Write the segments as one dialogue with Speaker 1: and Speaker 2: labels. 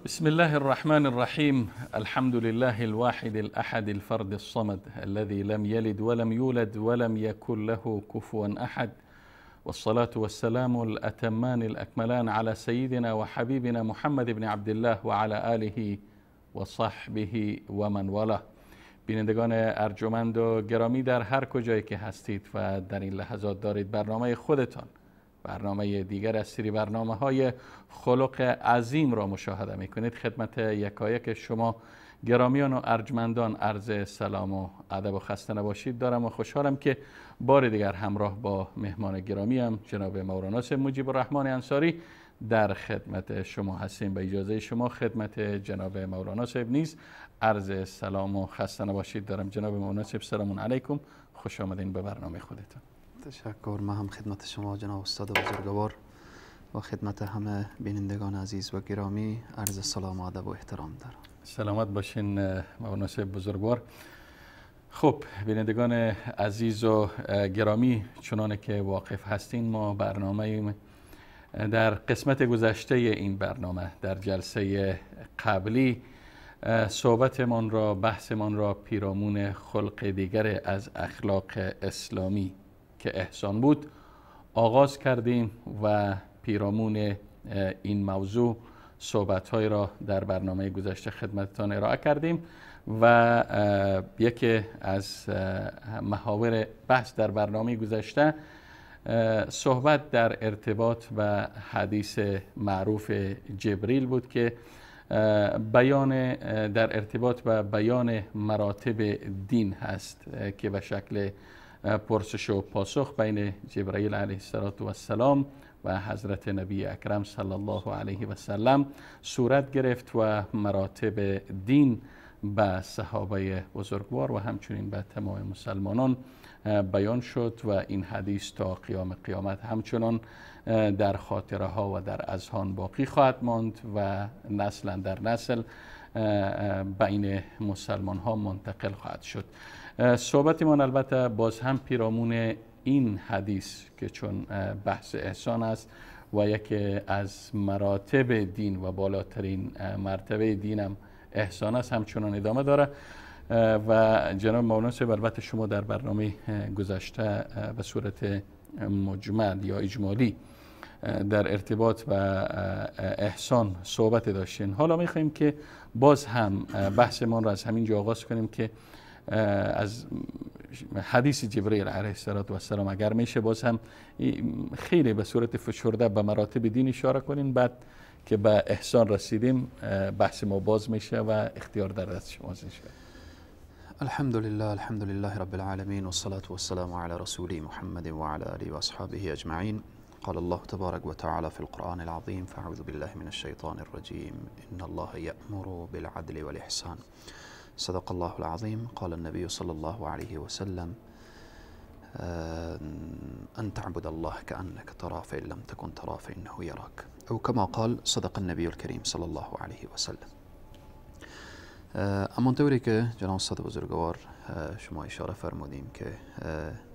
Speaker 1: بسم الله الرحمن الرحیم. الحمد لله الواحد الأحد الفرد الصمد الذي لم يلد ولم يولد ولم يكن له كفوا أحد، والصلاة والسلام الأتمان الأكملان على سيدنا وحبيبنا محمد بن عبدالله وعلى آله وصحبه ومن والاه. بینندگان ارجمند و گرامی، در هر کجایی که هستید و در این لحظات دارید برنامه خودتان، برنامه دیگر از سری برنامه های خلق عظیم را مشاهده می کنید، خدمت یکایک شما گرامیان و ارجمندان عرض سلام و ادب و خسته نباشید دارم و خوشحالم که بار دیگر همراه با مهمان گرامیم جناب مولانا مجیب الرحمن انصاری در خدمت شما هستیم. به اجازه شما خدمت جناب مولانا صاحب نیز عرض سلام و خسته نباشید دارم. جناب مولانا صاحب، سلام علیکم، خوش آمدین به برنامه خودتان.
Speaker 2: تشکر. من هم خدمت شما جناب استاد بزرگوار و خدمت همه بینندگان عزیز و گرامی عرض سلام و ادب و احترام دارم.
Speaker 1: سلامت باشین مولانا صاحب بزرگوار. خب بینندگان عزیز و گرامی، چنانه که واقف هستین، ما برنامه در قسمت گذشته این برنامه در جلسه قبلی صحبتمان را، بحثمان را پیرامون خلق دیگر از اخلاق اسلامی که احسان بود آغاز کردیم و پیرامون این موضوع صحبت‌های را در برنامه گذشته خدمتتان ارائه کردیم و یکی از محاور بحث در برنامه گذشته صحبت در ارتباط و حدیث معروف جبریل بود که بیان در ارتباط و بیان مراتب دین هست که به شکل پرسش و پاسخ بین جبرئیل علیه السلام و حضرت نبی اکرم صلی الله علیه و سلم صورت گرفت و مراتب دین به صحابه بزرگوار و همچنین به تمام مسلمانان بیان شد و این حدیث تا قیام قیامت همچنان در خاطره ها و در اذهان باقی خواهد ماند و نسل در نسل بین مسلمان ها منتقل خواهد شد. صحبتمان البته باز هم پیرامون این حدیث که چون بحث احسان است و یکی از مراتب دین و بالاترین مرتبه دینم احسان است همچنان ادامه داره و جناب مولانا صاحب، البته شما در برنامه گذشته به صورت مجمل یا اجمالی در ارتباط و احسان صحبت داشتین. حالا میخواییم که باز هم بحثمان را از همین جا آغاز کنیم که از حدیث جبرئیل علیه السلام اگر میشه باز هم خیلی به صورت فشرده به مراتب دین اشاره کنین، بعد که به احسان رسیدیم بحث ما باز میشه و اختیار در دست شما میشه.
Speaker 2: الحمد لله، الحمد لله رب العالمين، والصلاة والسلام على رسوله محمد وعلى آله وأصحابه أجمعين. قال الله تبارك وتعالى في القرآن العظيم: فأعوذ بالله من الشيطان الرجيم، إن الله يأمر بالعدل والإحسان. صدق الله العظيم. قال النبي صلى الله عليه وسلم: أن تعبد الله كأنك تراه فإن لم تكن تراه فإنه يراك، أو كما قال صدق النبي الكريم صلى الله عليه وسلم. همانطوری که جناب استاد بزرگوار شما اشاره فرمودیم که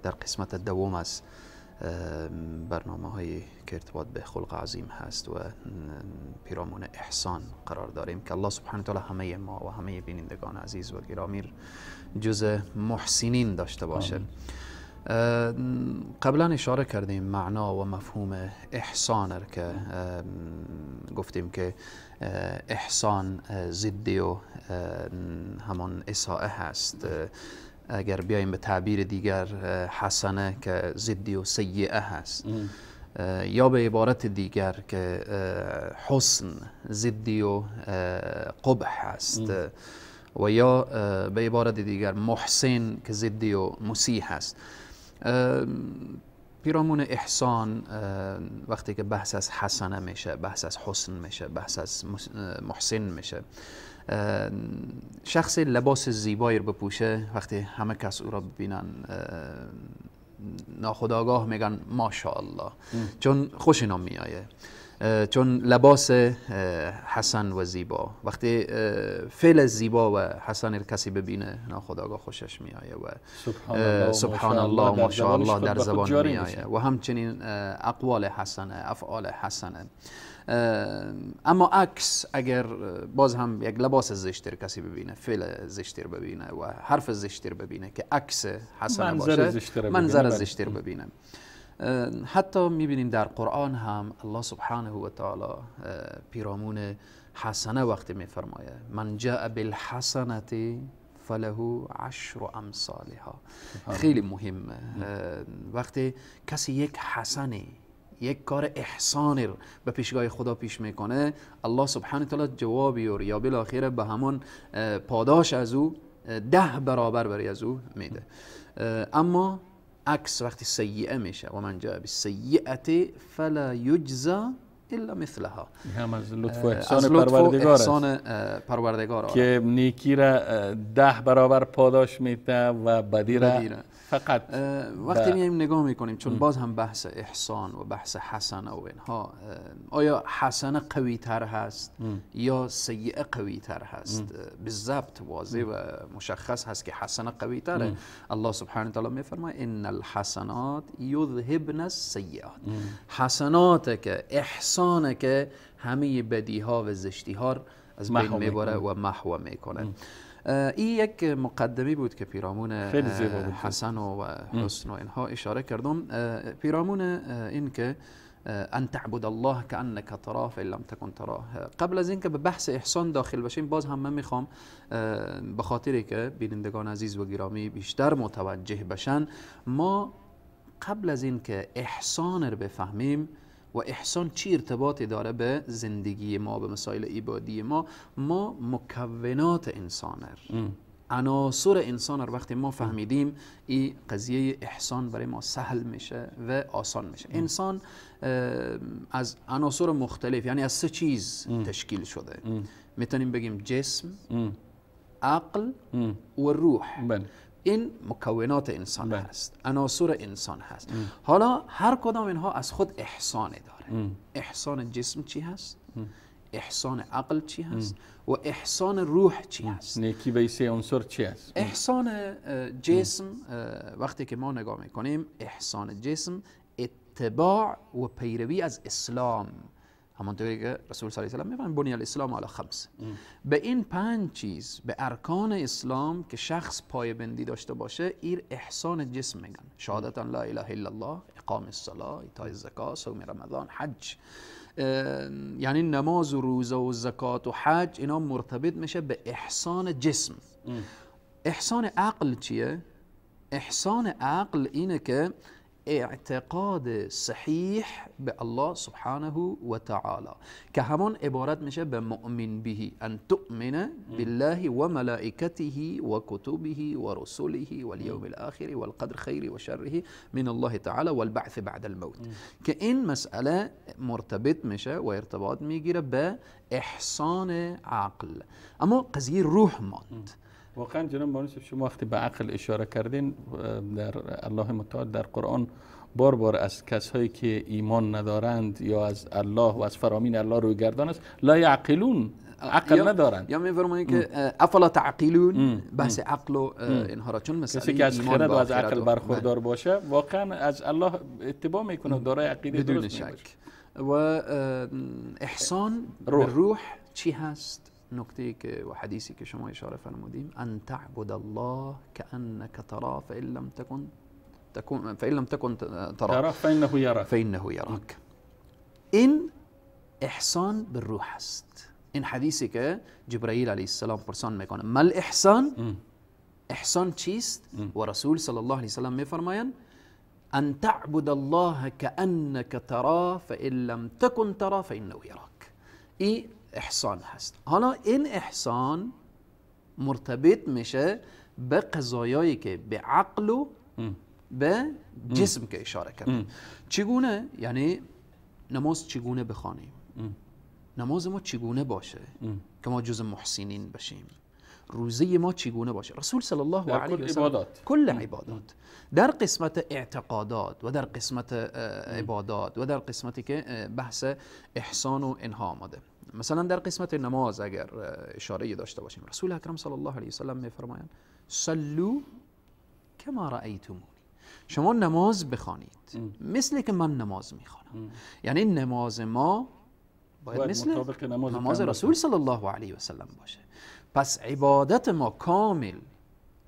Speaker 2: در قسمت دوم از برنامه هایی که ارتباط به خلق عظیم هست و پیرامون احسان قرار داریم که الله سبحانه وتعالی همه ما و همه بینندگان عزیز و گرامی جز محسنین داشته باشه. قبلا اشاره کردیم معنا و مفهوم احسان که گفتیم که احسان ضدی و همان اساءه هست. اگر بیایم به تعبیر دیگر حسنه که ضدی و سیئه هست، یا به عبارت دیگر که حسن ضدی و قبح هست، و یا به عبارت دیگر محسن که ضدی و مسیح هست. پیرامون احسان وقتی که بحث از حسنه میشه، بحث از حسن میشه، بحث از محسن میشه، شخص لباس زیبایی رو بپوشه، وقتی همه کس او را ببینن ناخودآگاه میگن ماشاءالله، چون خوش اینا میایه. چون لباس حسن و زیبا، وقتی فعل زیبا و حسن کسی ببینه ناخودآگاه خوشش میآید و سبحان الله و ماشاءالله در زبان میآید و همچنین اقوال حسنه، افعال حسنه. اما عکس، اگر باز هم یک لباس زشتر کسی ببینه، فعل زشتر ببینه و حرف زشتر ببینه که عکس حسنه باشه، منظر زشتر ببینه. حتی میبینیم در قرآن هم الله سبحانه و تعالی پیرامون حسنه وقتی میفرمایه من جاء بالحسنه فله عشر امثالها. خیلی مهمه وقتی کسی یک حسنه، یک کار احسانی به پیشگاه خدا پیش میکنه، الله سبحانه و تعالی جوابی یا بالاخره به همون پاداش از او 10 برابر برای از او میده. اما عکس وقتی سیئه میشه و من جاء بالسیئه فلا یجزا الا مثلها،
Speaker 1: هم از لطف و احسان پروردگار است،
Speaker 2: پروردگار
Speaker 1: که نیکی را 10 برابر پاداش میده و بدی را فقط.
Speaker 2: وقتی میایم نگاه میکنیم، چون باز هم بحث احسان و بحث حسنه و اینها، آیا حسنه قوی تر هست یا سیئه قوی تر هست؟ بالضبط واضح و مشخص هست که حسنه قوی تره. الله سبحانه و تعالی میفرماید ان الحسنات یذهبن السیئات. حسنات که احسانه که همه بدی ها و زشتی ها از بین میبره و محو میکنه. این یک مقدمه بود که پیرامون حسن و حسن و اینها اشاره کردم. پیرامون این که ان تعبد الله كأنك تراه فإن لم تكن تراه. قبل از اینکه به بحث احسان داخل بشیم، باز هم من میخوام به خاطری که بینندگان عزیز و گرامی بیشتر متوجه بشن، ما قبل از اینکه احسان رو بفهمیم و احسان چی ارتباطی داره به زندگی ما، به مسائل عبادی ما، ما مکونات انسان، عناصر انسان رو وقتی ما فهمیدیم، این قضیه احسان برای ما سهل میشه و آسان میشه. انسان از عناصر مختلف، یعنی از 3 چیز تشکیل شده. میتونیم بگیم جسم، عقل و روح. این مکونات انسان هست، عناصر انسان هست. حالا هر کدام اینها از خود احسان داره. احسان جسم چی هست؟ احسان عقل چی هست؟ و احسان روح چی هست؟
Speaker 1: نیکی به سه عنصر چی هست؟
Speaker 2: احسان جسم وقتی که ما نگاه میکنیم، احسان جسم اتباع و پیروی از اسلام، همانطوری که رسول صلی الله علیه و سلم میفرمایند بنی الاسلام علی خمس. به این 5 چیز، به ارکان اسلام که شخص پایبندی داشته باشه، این احسان جسم میگن. شهادت ان لا اله الا الله، اقام الصلاه، ایتاء الزکات، صوم رمضان، حج. یعنی نماز و روزه و زکات و حج اینا مرتبط میشه به احسان جسم. احسان عقل چیه؟ احسان عقل اینه که اعتقاد صحیح به الله سبحانه و تعالی، که همان عبارت میشه به مؤمن به، ان تؤمن بالله و ملائکته و کتبه و رسله والیوم الاخر والقدر خیره و شره من الله تعالی والبعث بعد الموت، که این مسئله مرتبط میشه و ارتباط میگیره به احسان عقل. اما قضیه روح ماند.
Speaker 1: واقعا جناب مهندس، شما وقتی به عقل اشاره کردین، در الله متعال در قرآن بار بار از کسایی که ایمان ندارند یا از الله و از فرامین الله روی گردان است، لا یعقلون، عقل ندارند.
Speaker 2: یا میفرمایند که افلا تعقلون، بحث عقل و اینها را، چون مسئله
Speaker 1: کسی که از خرد و از عقل برخوردار باشه واقعا از الله اتباع میکنه، دارای عقیده
Speaker 2: بدون شک. و احسان روح چی هست؟ نکته که و حدیثی که شما اشاره فرمودیم، ان تعبد الله كأنك تراه فإن لم تكن فإن لم تكن تراه
Speaker 1: فإنه يراك،
Speaker 2: فإنه يراك. این احسان بالروح است. این حدیثی که جبرائیل علیه السلام پرسان میکنه ما الاحسان، احسان چیست؟ و رسول صلی الله علیه وسلم میفرمایند ان تعبد الله كأنك تراه فإن لم تكن تراه فإنه يراك. این احسان هست. حالا این احسان مرتبط میشه به قضایایی که به عقل و به جسم که اشاره کردیم. چگونه؟ یعنی نماز چگونه بخوانیم؟ نماز ما چگونه باشه که ما جز محسنین بشیم؟ روزه ما چگونه باشه. رسول صلی الله علیه و سلم کل عبادات در قسمت اعتقادات و در قسمت عبادات و در قسمتی که بحث احسان و اینها آمده. مثلا در قسمت نماز اگر اشاره داشته باشیم، رسول اکرم صلی الله علیه و سلم میفرمایند صلوا کما رأیتمونی، شما نماز بخوانید مثل که من نماز میخوانم. یعنی نماز ما باید مثل نماز رسول صلی الله علیه و سلم باشه. پس عبادت ما کامل،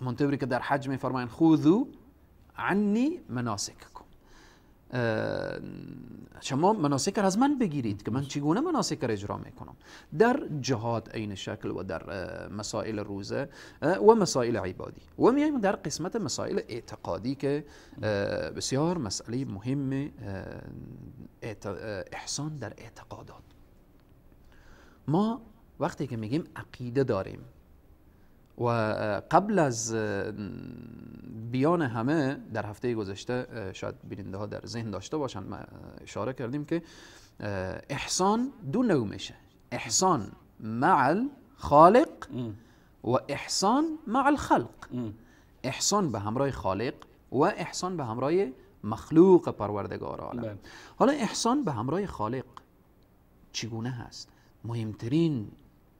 Speaker 2: همانطوری که در حج میفرمایند خذوا عنی مناسککم، شما مناسک را از من بگیرید که من چگونه مناسک را اجرا میکنم. در جهاد عین شکل و در مسائل روزه و مسائل عبادی. و میایم در قسمت مسائل اعتقادی که بسیار مسئله مهم احسان در اعتقادات. ما وقتی که میگیم عقیده داریم و قبل از بیان همه در هفته گذشته شاید بیننده ها در ذهن داشته باشند، ما اشاره کردیم که احسان دو نوع میشه، احسان مع الخالق و احسان مع الخلق. احسان به همراه خالق و احسان به همراه مخلوق پروردگار عالم. حالا احسان به همراه خالق چگونه هست؟ مهمترین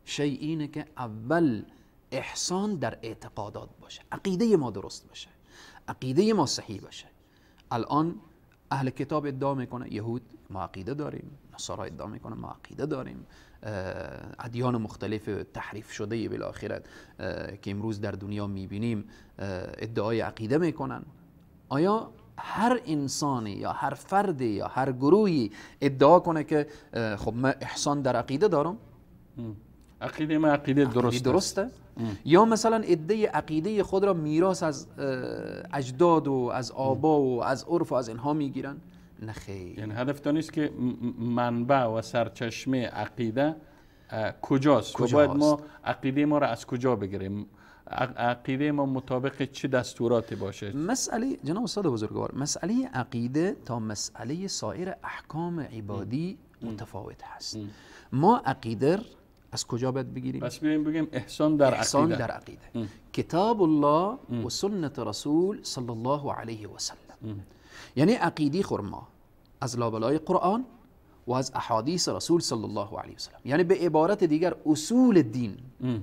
Speaker 2: شی اینه که اول احسان در اعتقادات باشه، عقیده ما درست باشه، عقیده ما صحیح باشه. الان اهل کتاب ادعا میکنه، یهود ما عقیده داریم، نصارا ادعا میکنه ما عقیده داریم، ادیان مختلف تحریف شده بالاخره که امروز در دنیا میبینیم ادعای عقیده میکنن. آیا هر انسانی یا هر فردی یا هر گروهی ادعا کنه که خب من احسان در عقیده دارم،
Speaker 1: عقیده من عقیده درسته؟
Speaker 2: یا مثلا عده عقیده خود را میراث از اجداد و از آبا و از عرف و از اینها میگیرن؟ نه خیر.
Speaker 1: یعنی هدف نیست که منبع و سرچشمه عقیده کجاست و باید ما عقیده ما را از کجا بگیریم، عقیده ما مطابق چه دستوراتی باشه.
Speaker 2: مسئله جناب استاد بزرگوار، مسئله عقیده تا مسئله سایر احکام عبادی متفاوت هست. ما عقیده از کجا باید بگیریم؟
Speaker 1: پس بیایم بگیم احسان در
Speaker 2: احسان عقیده. در عقیده. کتاب الله و سنت رسول صلی الله علیه و سلم. یعنی عقیده خرما از لابلای قرآن و از احادیث رسول صلی الله علیه و سلم. یعنی به عبارت دیگر اصول دین،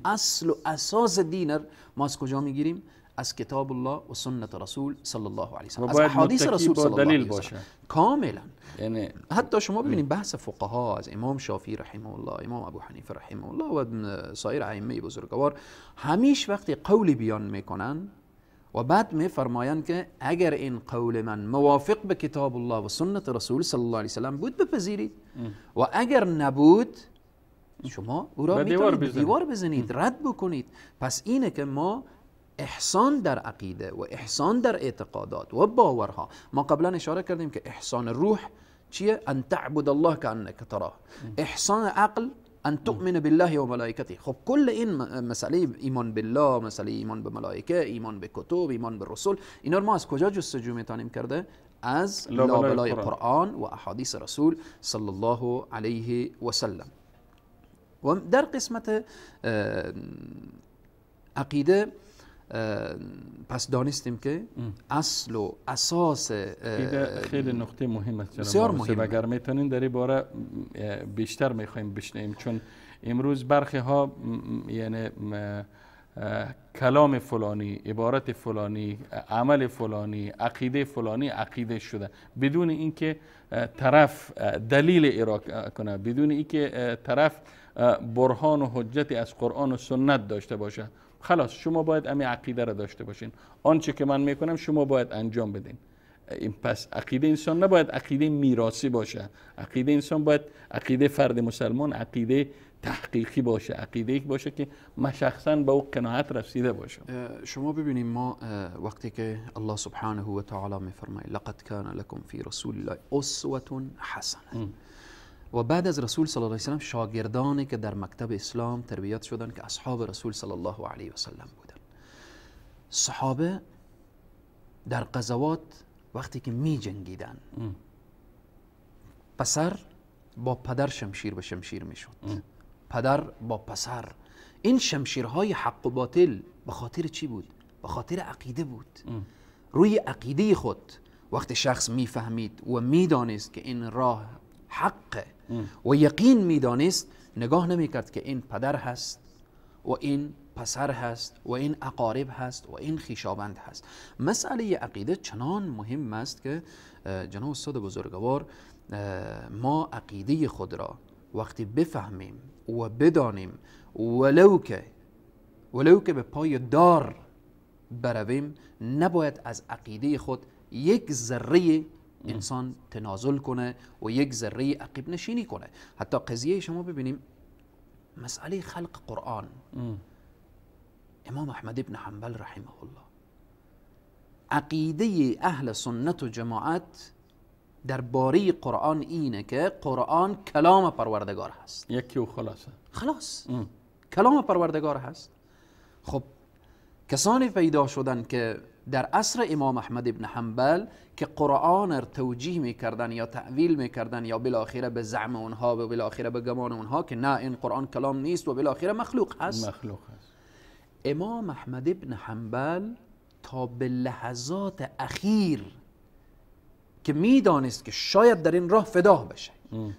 Speaker 2: اصل و اساس دین ما از کجا میگیریم؟ از کتاب الله و سنت رسول صلی الله علیه و سلم، از احادیث رسول صلی الله علیه و سلم کاملا. یعنی حتی شما ببینید بحث فقها از امام شافعی رحمه الله، امام ابو حنیفه رحمه الله و سایر ائمه بزرگوار، همیش وقتی قولی بیان میکنن و بعد میفرمایند که اگر این قول من موافق به کتاب الله و سنت رسول صلی الله علیه و سلم بود بپذیرید، و اگر نبود شما او را میتونید دیوار بزنید، رد بکنید. پس اینه که ما احسان در عقیده و احسان در اعتقادات و باورها، ما قبلا اشاره کردیم که احسان روح چیه؟ ان تعبد الله كأنك تراه. احسان عقل ان تؤمن بالله و ملائکته. خب کل این مسئله ایمان بالله، مسئله ایمان به ملائکه، ایمان به کتب، ایمان به رسول، اینا رو ما از کجا جستجو میتونیم کرده؟ از لابلای قرآن و احادیث رسول صلی الله علیه و سلم. و در قسمت عقیده پس دانستیم که اصل و اساس
Speaker 1: خیلی نقطه مهم است، بسیار مهم. اگر میتونین در این باره بیشتر میخوایم بشنویم، چون امروز برخی ها یعنی کلام فلانی، عبارت فلانی، عمل فلانی، عقیده فلانی عقیده شده، بدون اینکه طرف دلیل ارائه کنه، بدون اینکه طرف برهان و حجتی از قرآن و سنت داشته باشه. خلاص شما باید امی عقیده را داشته باشین، آنچه که من میکنم شما باید انجام بدین. پس عقیده انسان نباید عقیده میراثی باشه، عقیده انسان باید عقیده فرد مسلمان عقیده تحقیقی باشه، عقیده باشه که من شخصا به او قناعت رسیده باشم.
Speaker 2: شما ببینیم ما وقتی که الله سبحانه و تعالی میفرماید لقد کان لکم فی رسول الله اسوه حسنه، و بعد از رسول صلی الله علیه و سلم شاگردانی که در مکتب اسلام تربیت شدن که اصحاب رسول صلی الله علیه و سلم بودن. صحابه در غزوات وقتی که می جنگیدن، پسر با پدر شمشیر به شمشیر می شد، پدر با پسر، این شمشیرهای حق و باطل به خاطر چی بود؟ به خاطر عقیده بود. روی عقیده خود وقتی شخص میفهمید و میدانست که این راه حقه و یقین میدانست، نگاه نمیکرد که این پدر هست و این پسر هست و این اقارب هست و این خویشاوند هست. مسئله عقیده چنان مهم است که جناب استاد بزرگوار، ما عقیده خود را وقتی بفهمیم و بدانیم، ولو که به پای دار برویم، نباید از عقیده خود یک ذره انسان تنازل کنه و یک ذره عقب نشینی کنه. حتی قضیه شما ببینیم مسئله خلق قرآن، امام احمد ابن حنبل رحمه الله، عقیده اهل سنت و جماعت درباره قرآن اینه که قرآن کلام پروردگار هست،
Speaker 1: یکی و خلاصه،
Speaker 2: خلاص کلام پروردگار هست. خب کسانی پیدا شدن که در عصر امام احمد ابن حنبل که قرآن را توجیه میکردن یا تأویل میکردن یا بالاخره به زعم اونها و بالاخره به گمان اونها که نه این قرآن کلام نیست و بالاخره مخلوق هست،
Speaker 1: مخلوق هست.
Speaker 2: امام احمد ابن حنبل تا به لحظات اخیر که میدانست که شاید در این راه فدا بشه،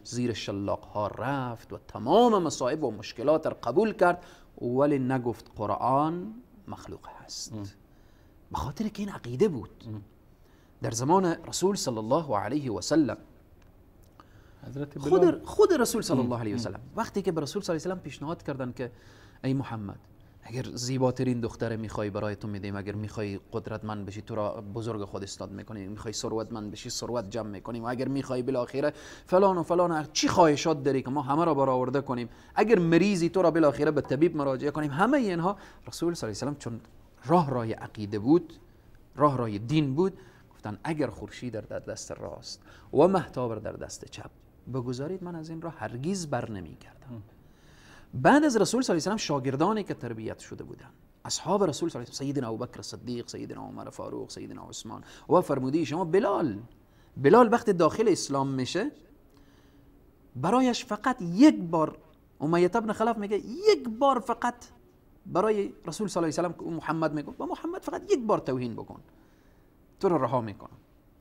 Speaker 2: زیر شلاق ها رفت و تمام مصائب و مشکلات را قبول کرد، ولی نگفت قرآن مخلوق هست، به خاطر که این عقیده بود. در زمان رسول صلی الله علیه و سلم،
Speaker 1: حضرت
Speaker 2: خود رسول صلی الله علیه و سلم وقتی که به رسول صلی الله علیه و سلم پیشنهاد کردن که ای محمد، اگر زیباترین دختر میخوای برای تو میدیم، اگر میخوای قدرتمند بشی تو را بزرگ خود استاد میکنیم، میخوای ثروتمند بشی ثروت جمع میکنیم، و اگر میخوای بالاخره فلان و فلان، چی خواهشات داری که ما همه را برآورده کنیم، اگر مریضی تو را بالاخره به طبیب مراجعه کنیم، همه اینها رسول صلی الله علیه و سلم چون راه راه عقیده بود، راه راه دین بود، گفتن اگر خورشید در دست راست و مهتاب در دست چپ بگذارید، من از این راه هرگز بر نمیگردم. بعد از رسول صلی الله علیه و سلم شاگردانی که تربیت شده بودند، اصحاب رسول صلی الله علیه و سلم، سیدنا ابوبکر صدیق، سیدنا عمر فاروق، سیدنا عثمان و فرموده شما بلال، بلال وقتی داخل اسلام میشه برایش فقط یک بار، امیه ابن خلف میگه یک بار فقط برای رسول صلی الله علیه و سلم محمد میگه با محمد فقط یک بار توهین بکن، تو رو رها میکنم،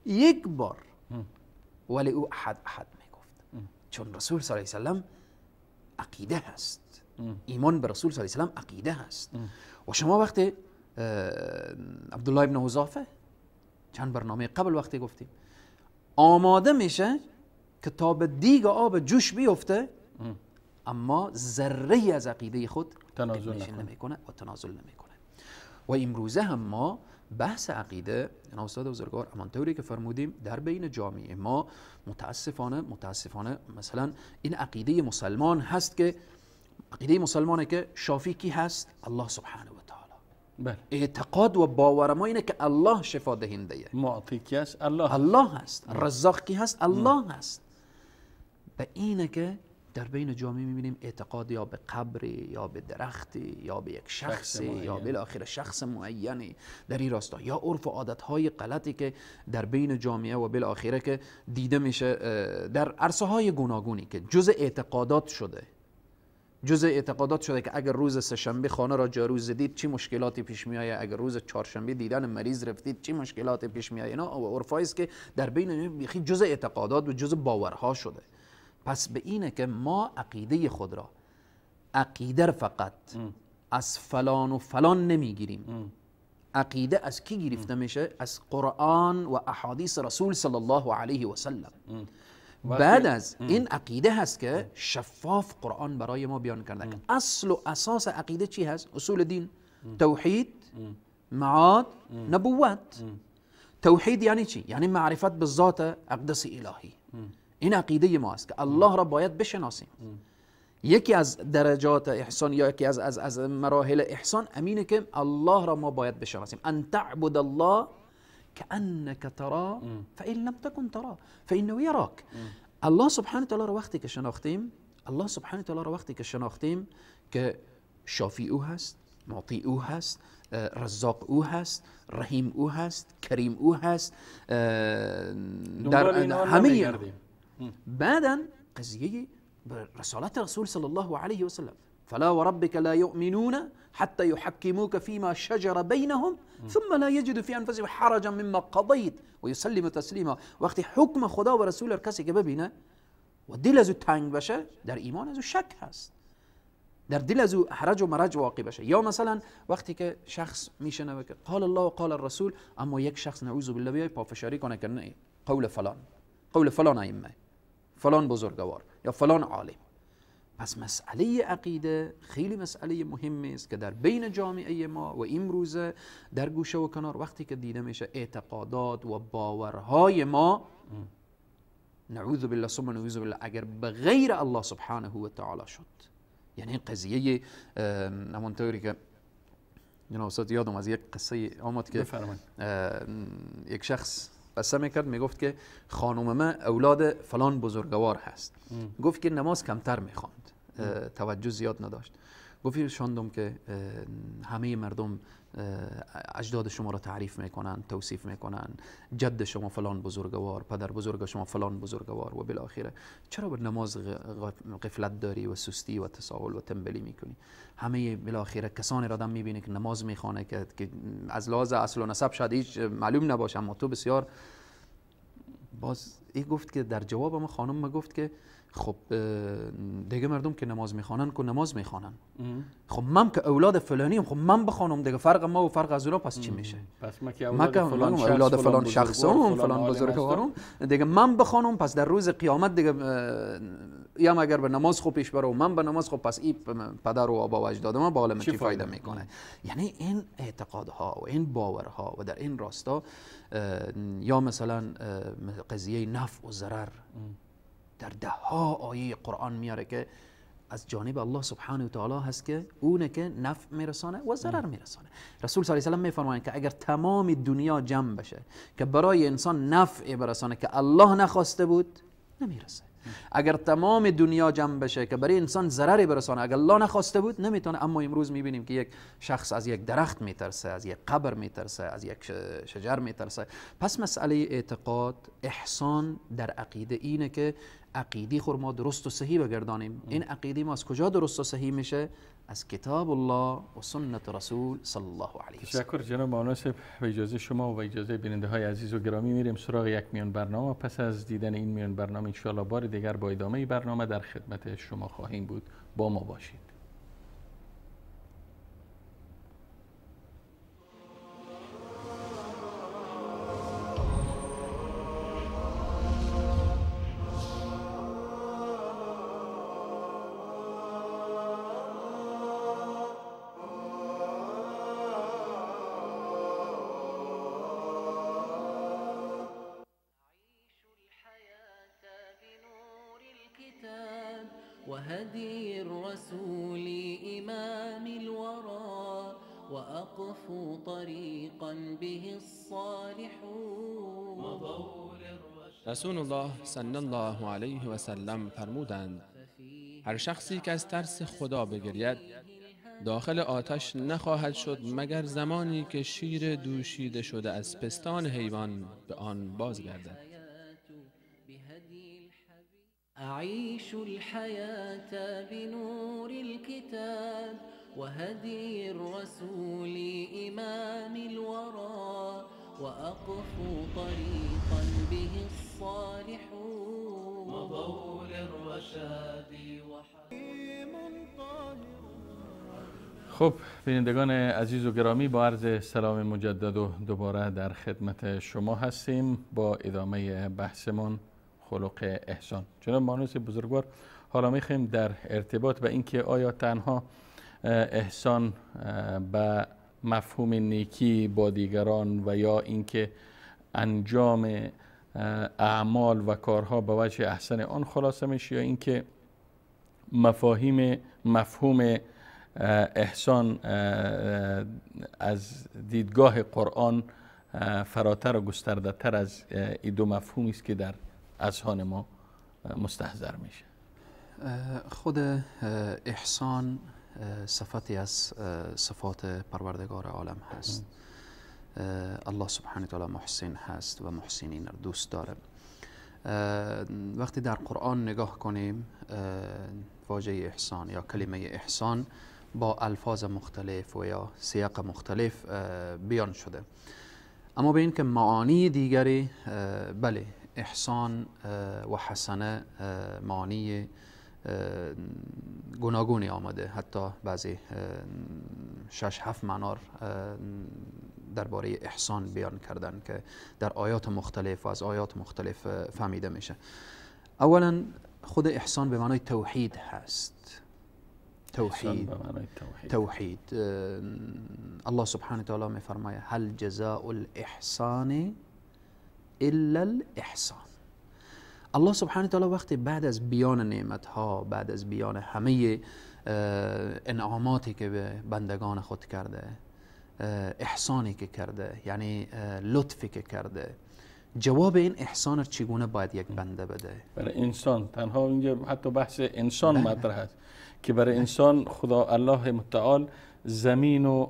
Speaker 2: یک بار. ولی او احد احد میگفت، چون رسول صلی الله علیه و سلم عقیده هست، ایمان به رسول صلی الله علیه و سلم عقیده هست. و شما وقتی عبدالله ابن حذافه چند برنامه قبل وقتی گفتیم آماده میشه که تا به دیگ آب جوش بیفته، اما ذره از عقیده خود
Speaker 1: تنازل
Speaker 2: نمیکنه و تنازل نمیکنه. و امروزه هم ما بحث عقیده، یعنی استاد بزرگوار همانطوری که فرمودیم در بین جامعه ما متاسفانه مثلا این عقیده مسلمان هست که عقیده مسلمانه که شافی کی هست؟ الله سبحانه و تعالی.
Speaker 1: بله.
Speaker 2: اعتقاد و باور ما اینه که الله شفا دهنده،
Speaker 1: معطی کی هست؟ الله،
Speaker 2: الله هست. رزاق کی هست؟ الله هست. به اینه که در بین جامعه میبینیم اعتقاد یا به قبر یا به درختی یا به یک شخصی یا بالاخره شخص معینی در این راستا، یا عرف و عادتهای غلطی که در بین جامعه و بالاخره که دیده میشه در عرصه های گوناگونی که جزء اعتقادات شده، جزء اعتقادات شده که اگر روز سه‌شنبه خانه را جارو زدید چی مشکلاتی پیش میآید، اگر روز چهارشنبه دیدن مریض رفتید چی مشکلاتی پیش میآید. اینا عرفایی است که در بین جزء اعتقادات و جزء باورها شده. پس به اینه که ما عقیده خود را، عقیده فقط از فلان و فلان نمیگیریم. عقیده از کی گرفته میشه؟ از قرآن و احادیث رسول صلی الله علیه و سلم. بعد از این عقیده هست که شفاف قرآن برای ما بیان کرده که اصل و اساس عقیده چی هست؟ اصول دین، توحید، معاد، نبوت. توحید یعنی چی؟ یعنی معرفت به ذات اقدس الهی. این عقیده ما است که الله را باید بشناسیم. یکی از درجات احسان یا یکی از مراحل احسان امینه که الله را ما باید بشناسیم. ان تعبد الله كأنك تراه فإن لم تكن تراه فإنه يراك. الله سبحانه وتعالی را وقتی که شناختیم، الله سبحانه وتعالی را وقتی که شناختیم که شافی او هست، معطی او هست، رزاق او هست، رحیم او هست، کریم او هست، در همه. بعدا قضیه رسالت رسول صلی الله علیه و سلم، فلا وربك لا يؤمنون حتى يحكموك فيما شجر بينهم ثم لا يجدوا في انفسهم حرجا مما قضيت ويسلموا تسلیما. وقتی حکم خدا و رسول کسی که ببینه و دل از او تنگ بشه، در ایمان از او شک هست، در دل از او حرج و مرج واقع بشه. یا مثلا وقتی که شخص میشنوه که قال الله و قال الرسول، اما یک شخص نعوذ بالله بیای پافشاری کنه که نه، قول فلان، قول فلان ائمه، فلان بزرگوار یا فلان عالم. پس مسئله عقیده خیلی مسئله مهمی است که در بین جامعه ما و امروز در گوشه و کنار وقتی که دیده میشه اعتقادات و باورهای ما، نعوذ بالله ثم نعوذ بالله، اگر به غیر الله سبحانه و تعالی شد، یعنی قضیه همونطوری که جناب استاد یادم از یک قصه آمد که یک شخص قصه میکرد، میگفت که خانم من اولاد فلان بزرگوار هست. گفت که نماز کمتر میخواند، توجه زیاد نداشت. گفت شاندم که همه مردم اجداد شما را تعریف میکنن، توصیف میکنن، جد شما فلان بزرگوار، پدر بزرگ شما فلان بزرگوار و بالاخره چرا به نماز غفلت داری و سستی و تساهل و تنبلی میکنی؟ همه بالاخره کسانی را آدم میبینه که نماز میخوانه که از لحاظ اصل و نسب شاید هیچ معلوم نباشه، اما تو بسیار. باز این گفت که در جواب ما خانم ما گفت که خب دیگه مردم که نماز میخوانن که نماز میخوانن، خب من که اولاد فلانیم، خب من بخوانم دیگه، فرق ما و فرق از اونا پس چی میشه؟
Speaker 1: پس ما که اولاد فلان
Speaker 2: شخصم، فلان بزرگوارم، دیگه من بخوانم، پس در روز قیامت دیگه یا اگر به نماز خوب پیش بره و من به نماز، خب پس این پدر و آبا و اجداد ما با عالم چی فایده میکنه؟ یعنی این اعتقادها و این باورها و در این راستا، یا مثلا قضیه نفع و ضرر در ده ها آیه قرآن میاره که از جانب الله سبحانه و تعالی هست که اونه که نفع میرسانه و ضرر میرسانه. رسول صلی الله علیه و سلم میفرمایند که اگر تمام دنیا جمع بشه که برای انسان نفع برسانه که الله نخواسته بود، نمیرسه. اگر تمام دنیا جمع بشه که برای انسان ضرری برسانه، اگر الله نخواسته بود، نمیتونه. اما امروز میبینیم که یک شخص از یک درخت میترسه، از یک قبر میترسه، از یک شجر میترسه. پس مسئله اعتقاد، احسان در عقیده اینه که عقیده خود ما درست و صحیح بگردانیم. این عقیده ما از کجا درست و صحیح میشه؟ از کتاب الله و سنت رسول صلی الله علیه و سلم.
Speaker 1: تشکر جناب مناسب. به اجازه شما و به اجازه بیننده های عزیز و گرامی میریم سراغ یک میان برنامه. پس از دیدن این میان برنامه انشاءالله بار دیگر با ادامه برنامه در خدمت شما خواهیم بود. با ما باشید.
Speaker 3: وهدي الرسول إمام الورى وأقفوا طريقا به الصالحون.
Speaker 4: رسول الله صلی الله علیه و سلم فرمودند: هر شخصی که از ترس خدا بگرید داخل آتش نخواهد شد مگر زمانی که شیر دوشیده شده از پستان حیوان به آن بازگردد.
Speaker 3: أعيش الحياة بنور الكتاب وهدي الرسول إمام الورى وأقفوا طريقا به الصالحون مضوا للرشاد وحكيم طاهر.
Speaker 1: خب بینندگان عزیز و گرامی، با عرض سلام مجدد و دوباره در خدمت شما هستیم با ادامه بحثمان خلق احسان. جناب مانوس بزرگوار، حالا میخوایم در ارتباط به اینکه آیا تنها احسان به مفهوم نیکی با دیگران و یا اینکه انجام اعمال و کارها به وجه احسن آن خلاصه میشه، یا اینکه مفهوم احسان از دیدگاه قرآن فراتر و گسترده تر از این دو مفهومی است که در اذهان ما مستحضر میشه.
Speaker 2: خود احسان صفتی از صفات پروردگار عالم هست. الله سبحانه و تعالی محسن هست و محسنین را دوست داره. وقتی در قرآن نگاه کنیم واژه احسان یا کلمه احسان با الفاظ مختلف و یا سیاق مختلف بیان شده. اما به این که معانی دیگری، بله، احسان و حسنه معانی گوناگونی آمده، حتی بعضی 6-7 معنار درباره احسان بیان کردن که در آیات مختلف و از آیات مختلف فهمیده میشه. اولا خود احسان به معنای توحید هست. توحید، توحید. الله سبحانه وتعالی میفرماید هل جزاء الاحسان الا الاحسان. الله سبحانه وتعالی وقتی بعد از بیان نعمت ها، بعد از بیان همه انعاماتی که به بندگان خود کرده، احسانی که کرده، یعنی لطفی که کرده، جواب این احسان چگونه باید یک بنده بده؟
Speaker 1: برای انسان تنها اینجا حتی بحث انسان مطرح هست که برای انسان خدا الله متعال زمین و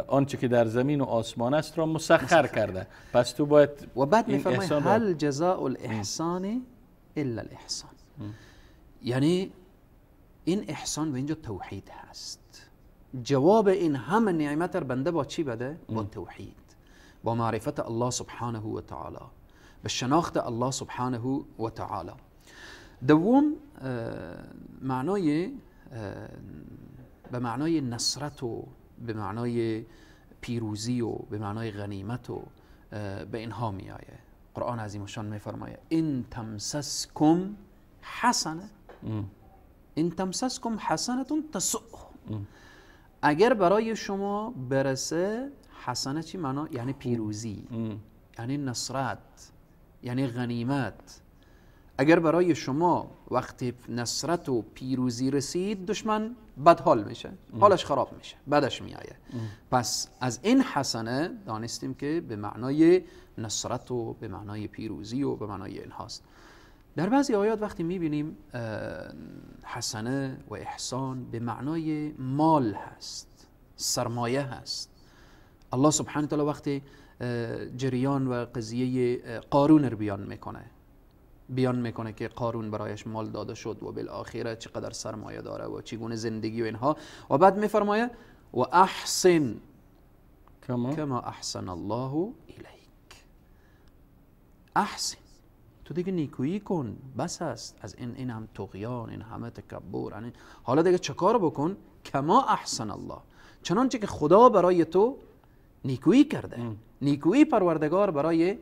Speaker 1: آنچه که در زمین و آسمان است را مسخر کرده، پس تو باید
Speaker 2: و بعد می‌فرماید هل جزاء الاحسان الا الاحسان. یعنی این احسان و اینجا توحید هست. جواب این همه نعمت را بنده با چی بده؟ با توحید، با معرفت الله سبحانه و تعالی، به شناخت الله سبحانه و تعالی. دوم معنای به معنای نصرت و به معنای پیروزی و به معنای غنیمت و به اینها می آیه. قرآن عظیم الشان می فرماید ان تمسسکم حسنه، ان تمسسکم حسنه تسؤهم. اگر برای شما برسه حسنه چی معنا؟ یعنی پیروزی، یعنی نصرت، یعنی غنیمت. اگر برای شما وقتی نصرت و پیروزی رسید، دشمن بدحال میشه، حالش خراب میشه، بدش میآید. پس از این حسنه دانستیم که به معنای نصرت و به معنای پیروزی و به معنای این هاست. در بعضی آیات وقتی میبینیم حسنه و احسان به معنای مال هست، سرمایه هست. الله سبحانه وتعالی وقتی جریان و قضیه قارون رو بیان میکنه، بیان میکنه که قارون برایش مال داده شد و بالآخره چقدر سرمایه داره و چگونه زندگی و اینها، و بعد میفرمایه و احسن کما احسن الله الیک. احسن، تو دیگه نیکویی کن، بس است از این هم طغیان، این همه تکبر، یعنی حالا دیگه چه کار بکن؟ کما احسن الله، چنانچه که خدا برای تو نیکویی کرده. نیکویی پروردگار برای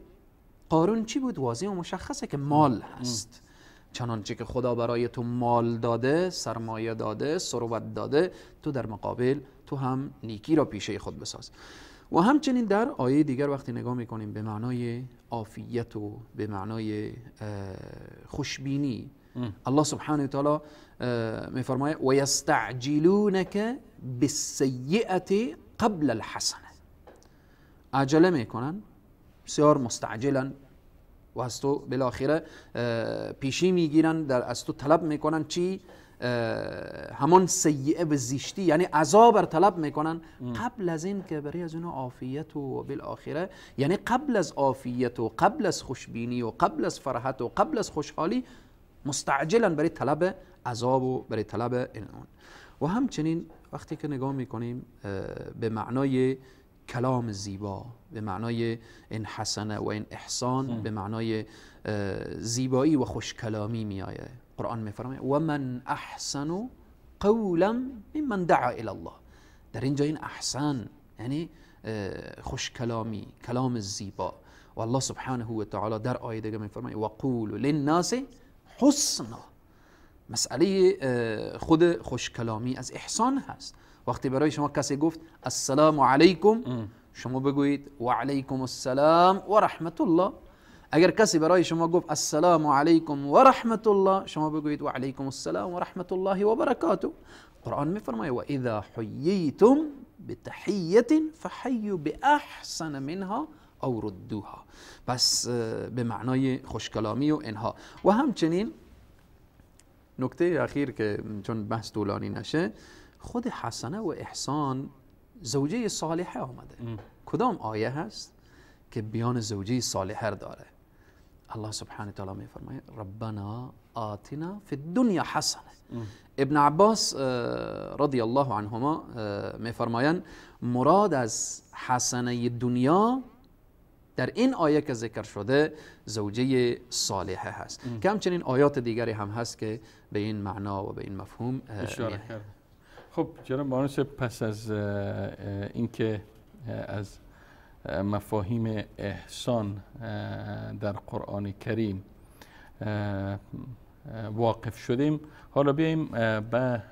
Speaker 2: قارون چی بود؟ واضح و مشخصه که مال هست. چنانچه که خدا برای تو مال داده، سرمایه داده، ثروت داده، تو در مقابل تو هم نیکی را پیشه خود بساز. و همچنین در آیه دیگر وقتی نگاه میکنیم به معنای عافیت و به معنای خوشبینی، الله سبحانه و تعالی میفرماید و یستعجلونک بالسیئة قبل الحسنه. عجله میکنن، بسیار مستعجلن و از تو بالاخره پیشی میگیرن، در از تو طلب میکنن چی؟ همان سیئه و زشتی، یعنی عذاب را طلب میکنن قبل از این که برای از اونها عافیت و بالاخره، یعنی قبل از عافیت و قبل از خوشبینی و قبل از فرحت و قبل از خوشحالی مستعجلا برای طلب عذاب و برای طلب این اون. و همچنین وقتی که نگاه میکنیم به معنای کلام زیبا، به معنای این حسنه و این احسان، به معنای زیبایی و خوشکلامی میآید. قرآن میفرماید و من احسن قولا ممن دعا الی الله. در اینجا این احسن یعنی خوشکلامی، کلام زیبا. و الله سبحانه و تعالی در آیه دیگه میفرماید و قولوا للناس حسنا. مسئله خود خوشکلامی از احسان هست. وقتی برای شما کسی گفت السلام علیکم، شما بگویید و علیکم السلام و رحمت الله. اگر کسی برای شما گفت السلام علیکم و رحمت الله، شما بگویید و علیکم السلام و رحمت الله و برکاته. قرآن میفرماید و اذا حییتم بتحیه فحیوا باحسن منها او ردوها. پس به معنای خوشکلامی و اینها. و همچنین نکته اخیر که چون بحث طولانی نشه، خود حسنه و احسان زوجه صالحه آمده. کدام آیه هست که بیان زوجه صالحه داره؟ الله سبحانه وتعالی میفرماید ربنا آتنا فی الدنیا حسنه. ابن عباس رضی الله عنهما میفرمایند مراد از حسنه دنیا در این آیه که ذکر شده زوجه صالحه هست، که همچنین آیات دیگری هم هست که به این معنا و به این مفهوم
Speaker 1: اشاره کرد. خب جناب بانوس، پس از اینکه از مفاهیم احسان در قرآن کریم واقف شدیم، حالا بیاییم به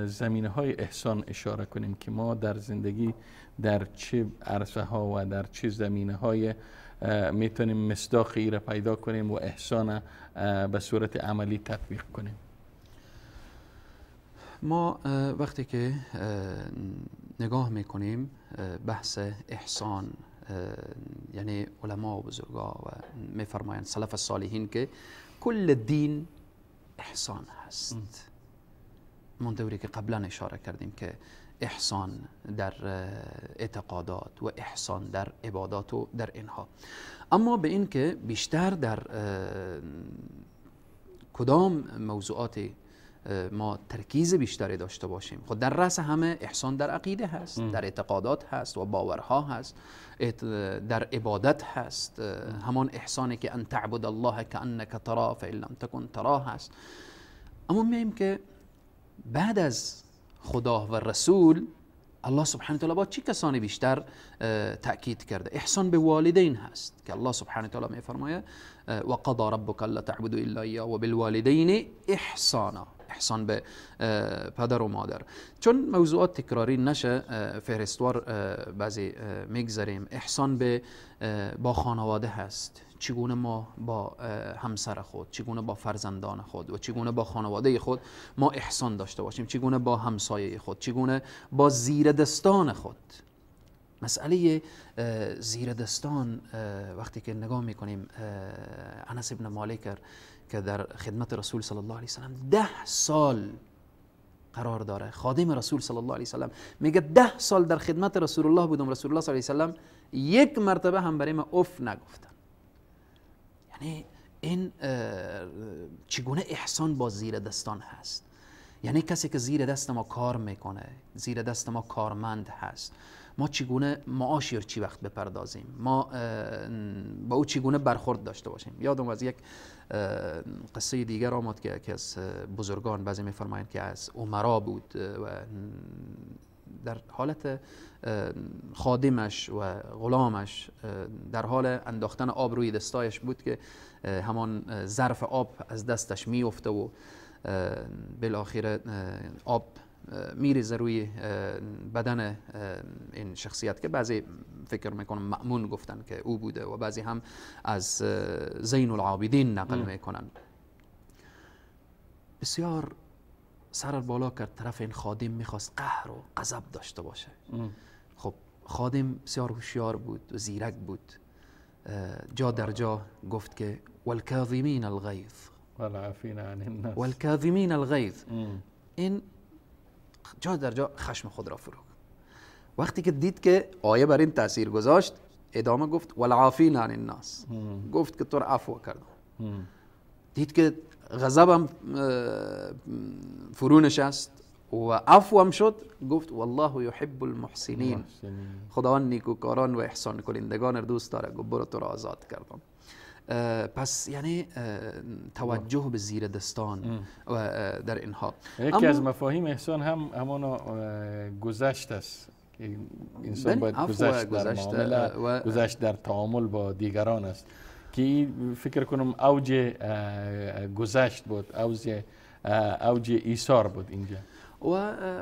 Speaker 1: زمینه های احسان اشاره کنیم که ما در زندگی در چه عرصه ها و در چه زمینه های میتونیم مصداق ای را پیدا کنیم و احسان به صورت عملی تطبیق کنیم.
Speaker 2: ما وقتی که نگاه میکنیم بحث احسان، یعنی علما و بزرگا و میفرمایند سلف الصالحین که کل دین احسان هست. من دوری که قبلا اشاره کردیم که احسان در اعتقادات و احسان در عبادات و در اینها، اما به این که بیشتر در کدام موضوعات ما ترکیز بیشتری داشته باشیم، خود در رأس همه احسان در عقیده هست، در اعتقادات هست و باورها هست، در عبادت هست، همان احسانی که ان تعبد الله كأنك تراه فإن لم تكن تراه هست. اما میایم که بعد از خدا و رسول الله سبحانه وتعالی با چه کسانی بیشتر تأکید کرده؟ احسان به والدین هست که الله سبحانه وتعالی میفرماید و قضى ربک الا تعبدوا الا ایاه و بالوالدین احسانا، احسان به پدر و مادر. چون موضوعات تکراری نشه فهرستوار بعضی میگذاریم. احسان به با خانواده هست، چگونه ما با همسر خود، چگونه با فرزندان خود و چگونه با خانواده خود ما احسان داشته باشیم، چگونه با همسایه خود، چگونه با زیر دستان خود. مسئله زیر دستان وقتی که نگاه میکنیم، انس ابن مالک که در خدمت رسول صلی الله علیه وسلم 10 سال قرار داره، خادم رسول صلی الله علیه وسلم، میگه 10 سال در خدمت رسول الله بودم، رسول الله صلی الله علیه وسلم یک مرتبه هم برای من اف نگفتن. یعنی این چگونه احسان با زیر دستان هست؟ یعنی کسی که زیر دست ما کار میکنه، زیر دست ما کارمند هست، ما چگونه معاشی رو چی وقت بپردازیم، ما با او چگونه برخورد داشته باشیم. یادم از یک قصه دیگر آمد که از بزرگان، بعضی میفرمایند که از امرا بود و در حالت خادمش و غلامش در حال انداختن آب روی دستایش بود که همان ظرف آب از دستش میفته و بالاخره آب میریزه روی بدن این شخصیت که بعضی فکر میکنن مأمون گفتن که او بوده و بعضی هم از زین العابدین نقل میکنن. بسیار سر بالا کرد طرف این خادم، میخواست قهر و غضب داشته باشه. خب خادم بسیار هوشیار بود و زیرک بود، جا در جا گفت که والکاظمین الغیظ
Speaker 1: والعافین عن الناس،
Speaker 2: والکاظمین الغیظ. این جا در جا خشم خود را فرو. وقتی که دید که آیه بر این تاثیر گذاشت، ادامه گفت والعافین عن الناس، گفت که تو را عفو کردم. دید که غضبم فرو نشست و عفوم شد، گفت والله یحب المحسنین، خداوند نیکوکاران و احسان کنندگان را دوست داره، گفت برو تو را آزاد کردم. پس یعنی توجه به زیر دستان و در اینها.
Speaker 1: یکی از مفاهیم احسان هم همان گذشت است. انسان باید گذشت در معامله و گذشت در تعامل با دیگران است که فکر کنم اوج گذشت بود، اوج ایثار بود اینجا.
Speaker 2: و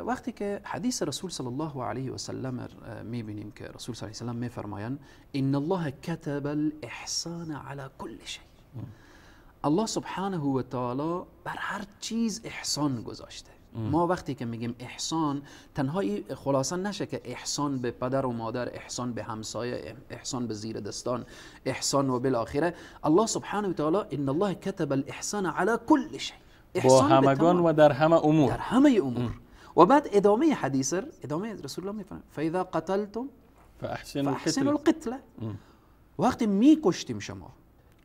Speaker 2: وقتی که حدیث رسول صلی الله علیه و سلم میبینیم که رسول صلی الله علیه و سلم میفرمایند ان الله كتب الاحسان على كل شيء، الله سبحانه و تعالی بر هر چیز احسان گذاشته. ما وقتی که میگیم احسان، تنها خلاصه نشه که احسان به پدر و مادر، احسان به همسایه، احسان به زیر دستان، احسان و بالاخره الله سبحانه و تعالی ان الله كتب الاحسان على كل شيء،
Speaker 1: با همگان و در همه امور،
Speaker 2: در همه امور. و بعد ادامه حدیث، ادامه رسول الله میفرماید فاذا قتلتم
Speaker 1: فاحسنوا
Speaker 2: القتله. وقتی میکشتیم شما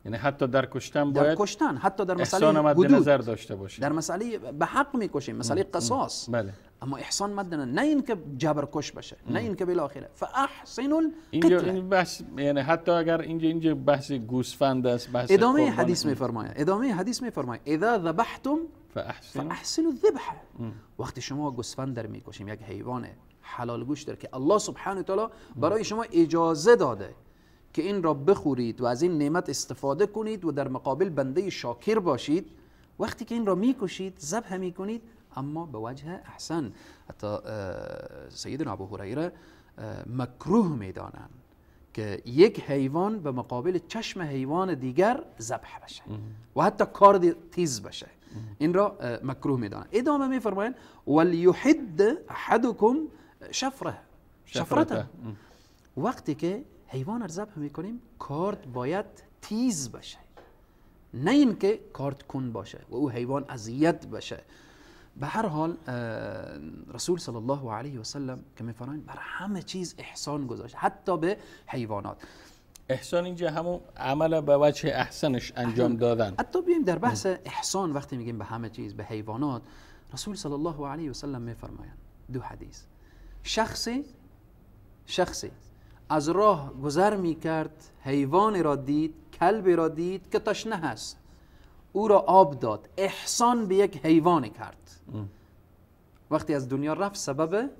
Speaker 1: یعنی حتی در کشتن باید،
Speaker 2: در کشتن حتی در مسئله
Speaker 1: احسان مد
Speaker 2: حدود
Speaker 1: نظر داشته باشیم،
Speaker 2: در مسئله به حق میکشیم، مسئله قصاص.
Speaker 1: بله.
Speaker 2: اما احسان مد نظر، نه اینکه جبر کش بشه، نه اینکه بالاخره فاحسنوا
Speaker 1: اینجا
Speaker 2: القتله.
Speaker 1: این بحث، یعنی حتی اگر اینجا بحث گوسفند است، بحث
Speaker 2: ادامه
Speaker 1: قربان.
Speaker 2: حدیث میفرماید، ادامه حدیث میفرماید اذا ذبحتم
Speaker 1: فاحسنوا
Speaker 2: فاحسنوا الذبح. وقتی شما گوسفند در میکشیم، یک حیوان حلال گوشت در که الله سبحانه و تعالی برای شما اجازه داده که این را بخورید و از این نعمت استفاده کنید و در مقابل بنده شاکر باشید، وقتی که این را میکشید، ذبح میکنید، اما به وجه احسن. حتی سیدنا ابو هریره مکروه میدانند که یک حیوان به مقابل چشم حیوان دیگر ذبح بشه و حتی کارد تیز بشه، این را مکروه میدانند. ادامه میفرمایند ولیحد احدکم شفره شفرته. وقتی که حیوان را ذبح میکنیم، کارد باید تیز باشه، نه اینکه کارد کن باشه و او حیوان اذیت بشه. به هر حال رسول صلی الله علیه و سلم که میفرمایند بر همه چیز احسان گذاشت، حتی به حیوانات.
Speaker 1: احسان اینجا همون عمل به وجه احسنش انجام دادن.
Speaker 2: حتی بیایم در بحث احسان، وقتی میگیم به همه چیز، به حیوانات، رسول صلی الله علیه و سلم میفرمایند دو حدیث، شخصی از راه گذر میکرد، حیوان را دید، کلب را دید که تشنه هست، او را آب داد، احسان به یک حیوان کرد. وقتی از دنیا رفت سبب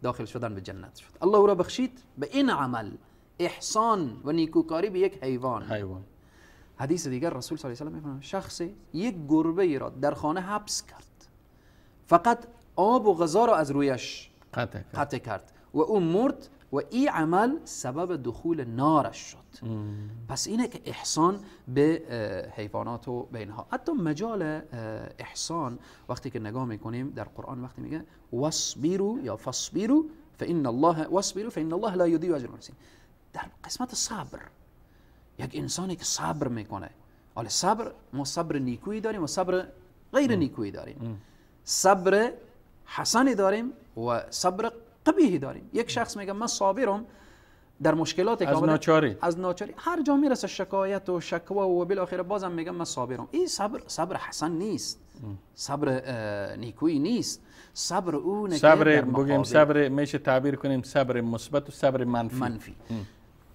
Speaker 2: داخل شدن به جنت شد. الله او را بخشید به این عمل، احسان و نیکوکاری به یک حیوان. حدیث دیگر رسول صلی الله علیه و سلم میفرماید شخصی یک گربه را در خانه حبس کرد، فقط آب و غذا را از رویش قطع کرد و او مرد و این عمل سبب دخول نارش شد. پس اینه که احسان به حیوانات و به اینها. حتی مجال احسان وقتی که نگاه میکنیم در قرآن، وقتی میگه واصبروا یا فاصبروا فإن الله واصبروا فإن الله لا یضیع اجر المحسنین، در قسمت صبر، یک انسانی که صبر میکنه. حالا صبر، ما صبر نیکویی داریم و صبر غیر نیکویی داریم، صبر حسنی داریم و صبر قبیحی داریم. یک شخص میگه من صابرم در مشکلات
Speaker 1: از ناچاری،
Speaker 2: از ناچاری هر جا میرسه شکایت و شکوه و بالاخره بازم میگم من صابرم. این صبر صبر حسن نیست، صبر نیکویی نیست. صبر اونه
Speaker 1: صبر بگیم، صبر میشه تعبیر کنیم صبر مثبت و صبر منفی.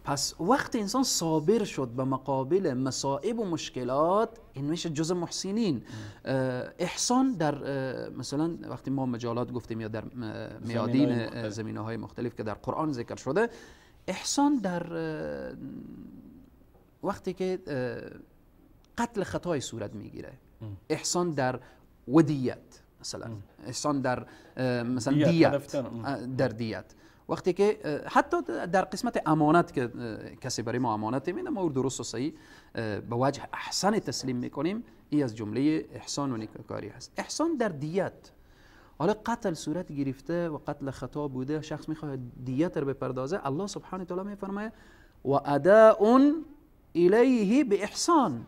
Speaker 2: پس وقتی انسان صابر شد به مقابل مصائب و مشکلات، این میشه جز محسنین. احسان در مثلا وقتی ما مجالات گفتیم یا در میادین زمینه های مختلف که در قرآن ذکر شده، احسان در وقتی که قتل خطای صورت میگیره، احسان در ودیت مثلا، احسان در مثلا دیت، در دیت وقتی که حتی در قسمت امانت که کسی برای ما امانت میده، ما او درست و صحیح به وجه احسن تسلیم میکنیم، این از جمله احسان و نیکوکاری هست. احسان در دیت، حالا قتل صورت گرفته و قتل خطا بوده، شخص میخواد دیت رو بپردازه، الله سبحانه و تعالی میفرماید و اداء الیه باحسان.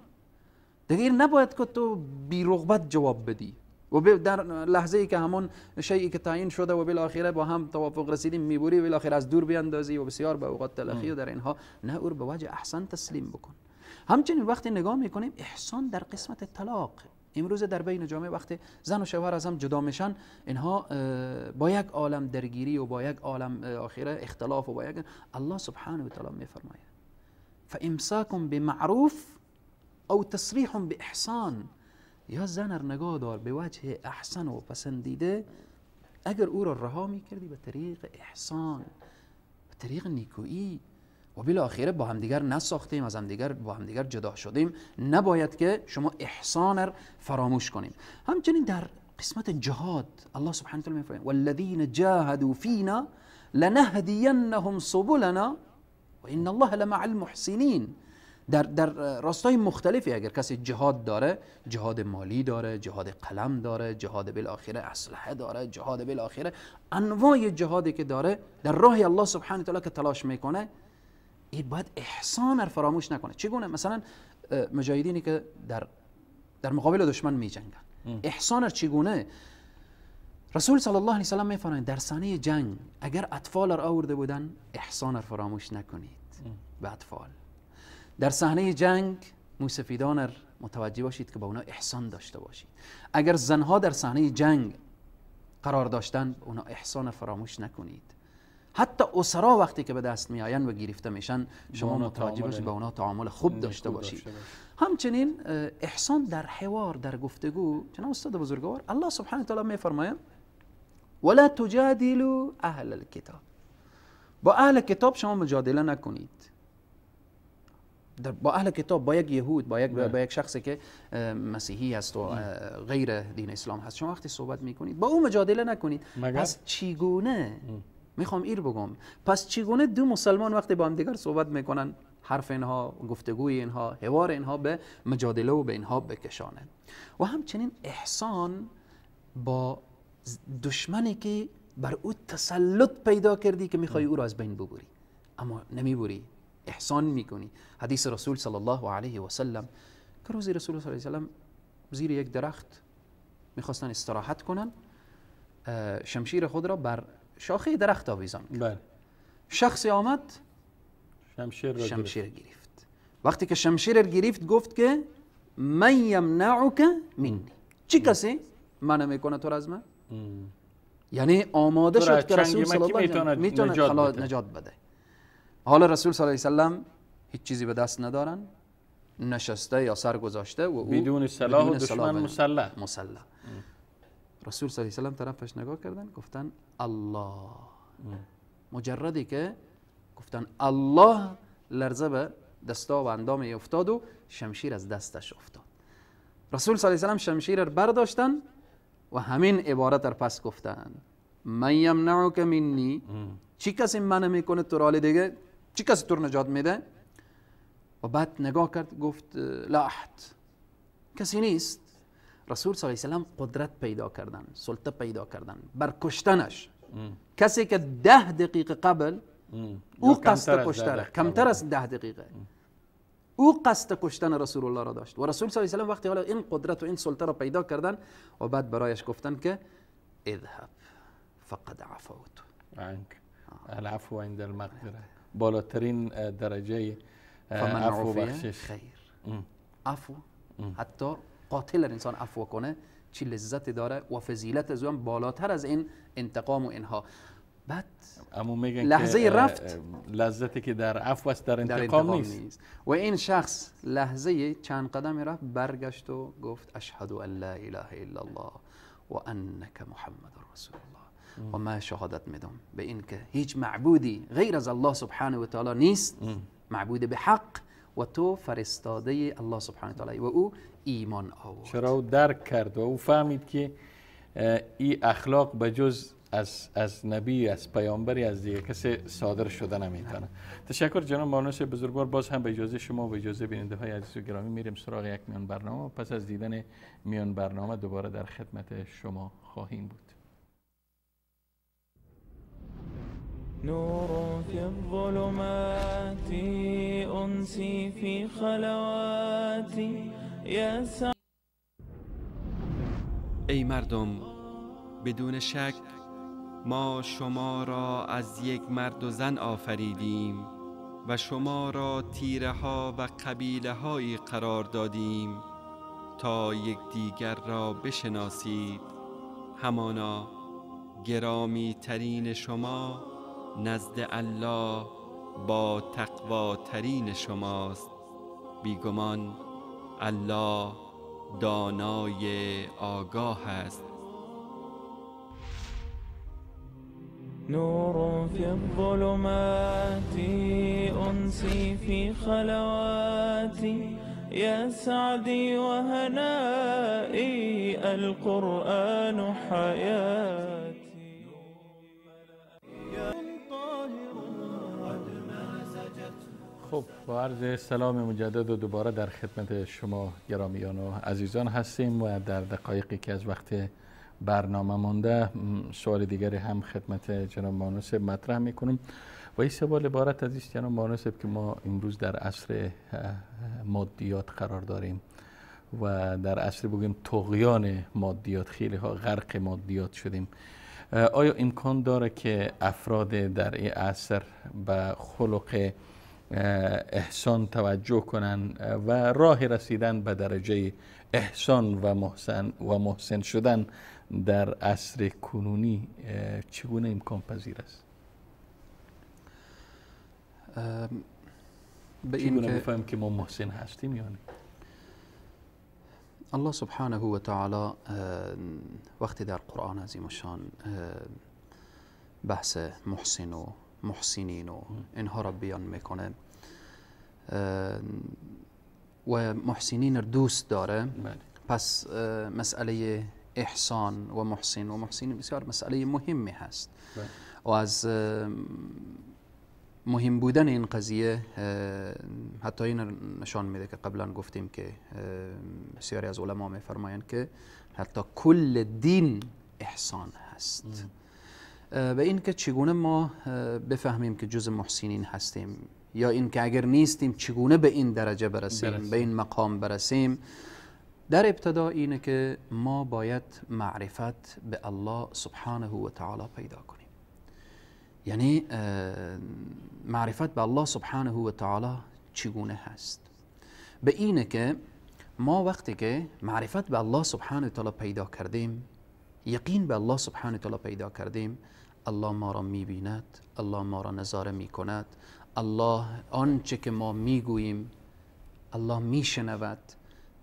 Speaker 2: دیگه نباید که تو بی رغبت جواب بدی و در لحظه ای که همون شیئی که تعیین شده و بالاخره با هم توافق رسیدیم میبری و بالاخره از دور بیاندازی و بسیار به اوقات تلخی و در اینها، نه، او رو به وجه احسن تسلیم بکن. همچنین وقتی نگاه میکنیم احسان در قسمت طلاق، امروز در بین جامعه وقتی زن و شوهر از هم جدا میشن، اینها با یک عالم درگیری و با یک عالم آخره اختلاف و با یک، الله سبحانه و تعالی میفرماید فامساک بمعروف او تسریح باحسان. یا زن را نگاه دار به وجه احسن و پسندیده، اگر او را رها میکردی به طریق احسان، به طریق نیکویی، و بالاخره با همدیگر نساختیم، از همدیگر با همدیگر جدا شدیم، نباید که شما احسان را فراموش کنیم. همچنین در قسمت جهاد الله سبحانه و تعالی میفرماید والذین جاهدوا فینا لنهدینهم سبلنا و ان الله لمع المحسنین. در راستای مختلفی اگر کسی جهاد داره، جهاد مالی داره، جهاد قلم داره، جهاد بالاخره اسلحه داره، جهاد بالاخره انواع جهادی که داره در راه الله سبحانه و تعالی که تلاش میکنه، این باید احسان را فراموش نکنه. چگونه؟ مثلا مجاهدینی که در مقابل دشمن میجنگن، احسان را چگونه؟ رسول صلی الله علیه و سلم میفرمایند در صحنه جنگ اگر اطفال را آورده بودن، احسان را فراموش نکنید به اطفال. در صحنه جنگ موسفیدان متوجه باشید که با اونا احسان داشته باشید. اگر زنها در صحنه جنگ قرار داشتن، اونا احسان فراموش نکنید. حتی اسرا وقتی که به دست می آیند و گرفته میشن، شما متوجه باشید با اونا تعامل خوب داشته باشید. همچنین احسان در حوار، در گفتگو. جناب استاد بزرگوار، الله سبحانه و تعالی میفرماید ولا تجادلوا اهل الکتاب. با اهل کتاب شما مجادله نکنید. با اهل کتاب، با یک یهود، با یک شخصی که مسیحی است و غیر دین اسلام هست، شما وقتی صحبت میکنید با او مجادله نکنید. پس چگونه میخوام ایر بگم، پس چگونه دو مسلمان وقتی با هم دیگر صحبت میکنن، حرف اینها، گفتگوی اینها، حوار اینها به مجادله و به اینها بکشانه. و همچنین احسان با دشمنی که بر او تسلط پیدا کردی که میخوای او را از بین ببری، اما نمیبری، احسان میکنی. حدیث رسول صلی الله علیه و سلم که روزی رسول صلی الله علیه و سلم زیر یک درخت میخواستن استراحت کنن، شمشیر خود را بر شاخه درخت آویزان کرد. بله. شخصی آمد شمشیر گرفت. وقتی که شمشیر گرفت گفت که من یمنعک منی، چی کسی منع میکنه تو را از من؟ یعنی آماده شد که رسول صلی الله علیه و سلم میتونه نجات بده. حالا رسول صلی الله علیه و سلم هیچ چیزی به دست ندارن، نشسته یا سر گذاشته و او
Speaker 1: بدون سلاح و دشمن مسلح.
Speaker 2: رسول صلی الله علیه و سلم طرفش نگاه کردن، گفتن الله. مجردی که گفتن الله، لرزه به دستا و اندام افتاد و شمشیر از دستش افتاد. رسول صلی الله علیه و سلم شمشیر را برداشتن و همین عبارت را پس گفتن من یمنعک منی، چی کسی منع میکنه تو را دیگه، چی کسی تو رو نجات میده؟ و بعد نگاه کرد گفت لا احد، کسی نیست. رسول صلی الله علیه و سلم قدرت پیدا کردن، سلطه پیدا کردن بر کشتنش. کسی که 10 دقیقه قبل او قصد کشتن، کمتر از 10 دقیقه او قصد کشتن رسول الله را داشت، و رسول صلی الله علیه و سلم وقتی حالا این قدرت و این سلطه را پیدا کردن و بعد برایش گفتن که اذهب فقد عفوت
Speaker 1: عنك. العفو عند المقدره، بالاترین درجه عفو بخشش.
Speaker 2: خیر. عفو، حتی قاتل انسان عفو کنه چی لذت داره و فضیلت از اون بالاتر از این انتقام و اینها. بعد لحظه رفت،
Speaker 1: لذتی که در عفو است در انتقام نیست.
Speaker 2: و این شخص لحظه چند قدم رفت، برگشت و گفت اشهد ان لا اله الا الله و انک محمد رسول الله. و ما شهادت میدم به این که هیچ معبودی غیر از الله سبحانه و تعالی نیست، معبود به حق، و تو فرستاده الله سبحانه و تعالی. و او ایمان آورد.
Speaker 1: چرا او درک کرد و او فهمید که این اخلاق به جز از نبی، از پیامبری، از دیگه کسی صادر شده نمیتونه. تشکر جناب مانوس بزرگوار. باز هم به اجازه شما و اجازه بیننده های عزیز و گرامی میریم سراغ یک میان برنامه. پس از دیدن میان برنامه دوباره در خدمت شما خواهیم بود.
Speaker 5: نور في الظلمات أنسي في خلواتي يا
Speaker 6: ای مردم، بدون شک ما شما را از یک مرد و زن آفریدیم و شما را تیره ها و قبیله هایی قرار دادیم تا یکدیگر را بشناسید. همانا گرامی ترین شما نزد الله با تقوا ترین شماست. بیگمان الله دانای آگاه است.
Speaker 5: نور في الظلمات أنسي في خلواتي يا سعدي وهنائي القرآن حياتي.
Speaker 1: خب با عرض سلام مجدد و دوباره در خدمت شما گرامیان و عزیزان هستیم و در دقایقی که از وقت برنامه مانده سوال دیگری هم خدمت جناب مانوس مطرح میکنم و این سوال عبارت از است جناب مانوس که ما امروز در عصر مادیات قرار داریم و در عصر بگیم طغیان مادیات، خیلی ها غرق مادیات شدیم. آیا امکان داره که افراد در این عصر به خلق احسان توجه کنن و راه رسیدن به درجه احسان و محسن شدن در عصر کنونی چگونه امکان پذیر است؟
Speaker 2: به این
Speaker 1: که بفهمیم که ما محسن هستیم یا نه؟
Speaker 2: الله سبحانه و تعالی وقتی در قرآن عظیم الشان بحث محسن و محسنین و اینها را بیان میکنه و محسنین را دوست داره، پس مسئله احسان و محسن و محسنین بسیار مسئله مهمی هست. و از مهم بودن این قضیه حتی این نشان میده که قبلا گفتیم که بسیاری از علما میفرمایند که حتی کل دین احسان هست. به این که چگونه ما بفهمیم که جز محسنین هستیم یا این که اگر نیستیم چگونه به این درجه برسیم، به این مقام برسیم، در ابتدا اینه که ما باید معرفت به الله سبحانه و تعالی پیدا کنیم. یعنی معرفت به الله سبحانه و تعالی چگونه هست؟ به اینه که ما وقتی که معرفت به الله سبحانه و تعالی پیدا کردیم، یقین به الله سبحانه و تعالی پیدا کردیم، الله ما را میبیند، الله ما را نظاره میکند، الله آنچه که ما میگوییم الله میشنود،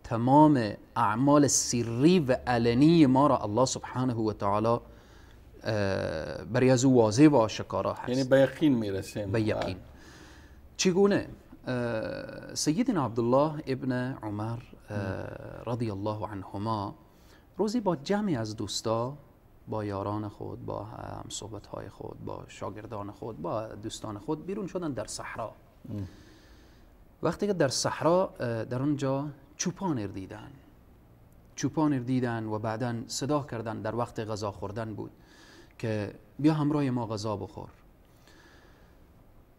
Speaker 2: تمام اعمال سری و علنی ما را الله سبحانه و تعالی برای از او واضح و آشکارا هست.
Speaker 1: یعنی به یقین میرسیم.
Speaker 2: به یقین. چگونه؟ سیدنا عبدالله ابن عمر رضی الله عنهما روزی با جمعی از دوستا، با یاران خود، با همصحبت‌های خود، با شاگردان خود، با دوستان خود بیرون شدن در صحرا. وقتی که در صحرا در اونجا چوپان دیدن، چوپان دیدن و بعدا صدا کردن، در وقت غذا خوردن بود که بیا همراه ما غذا بخور.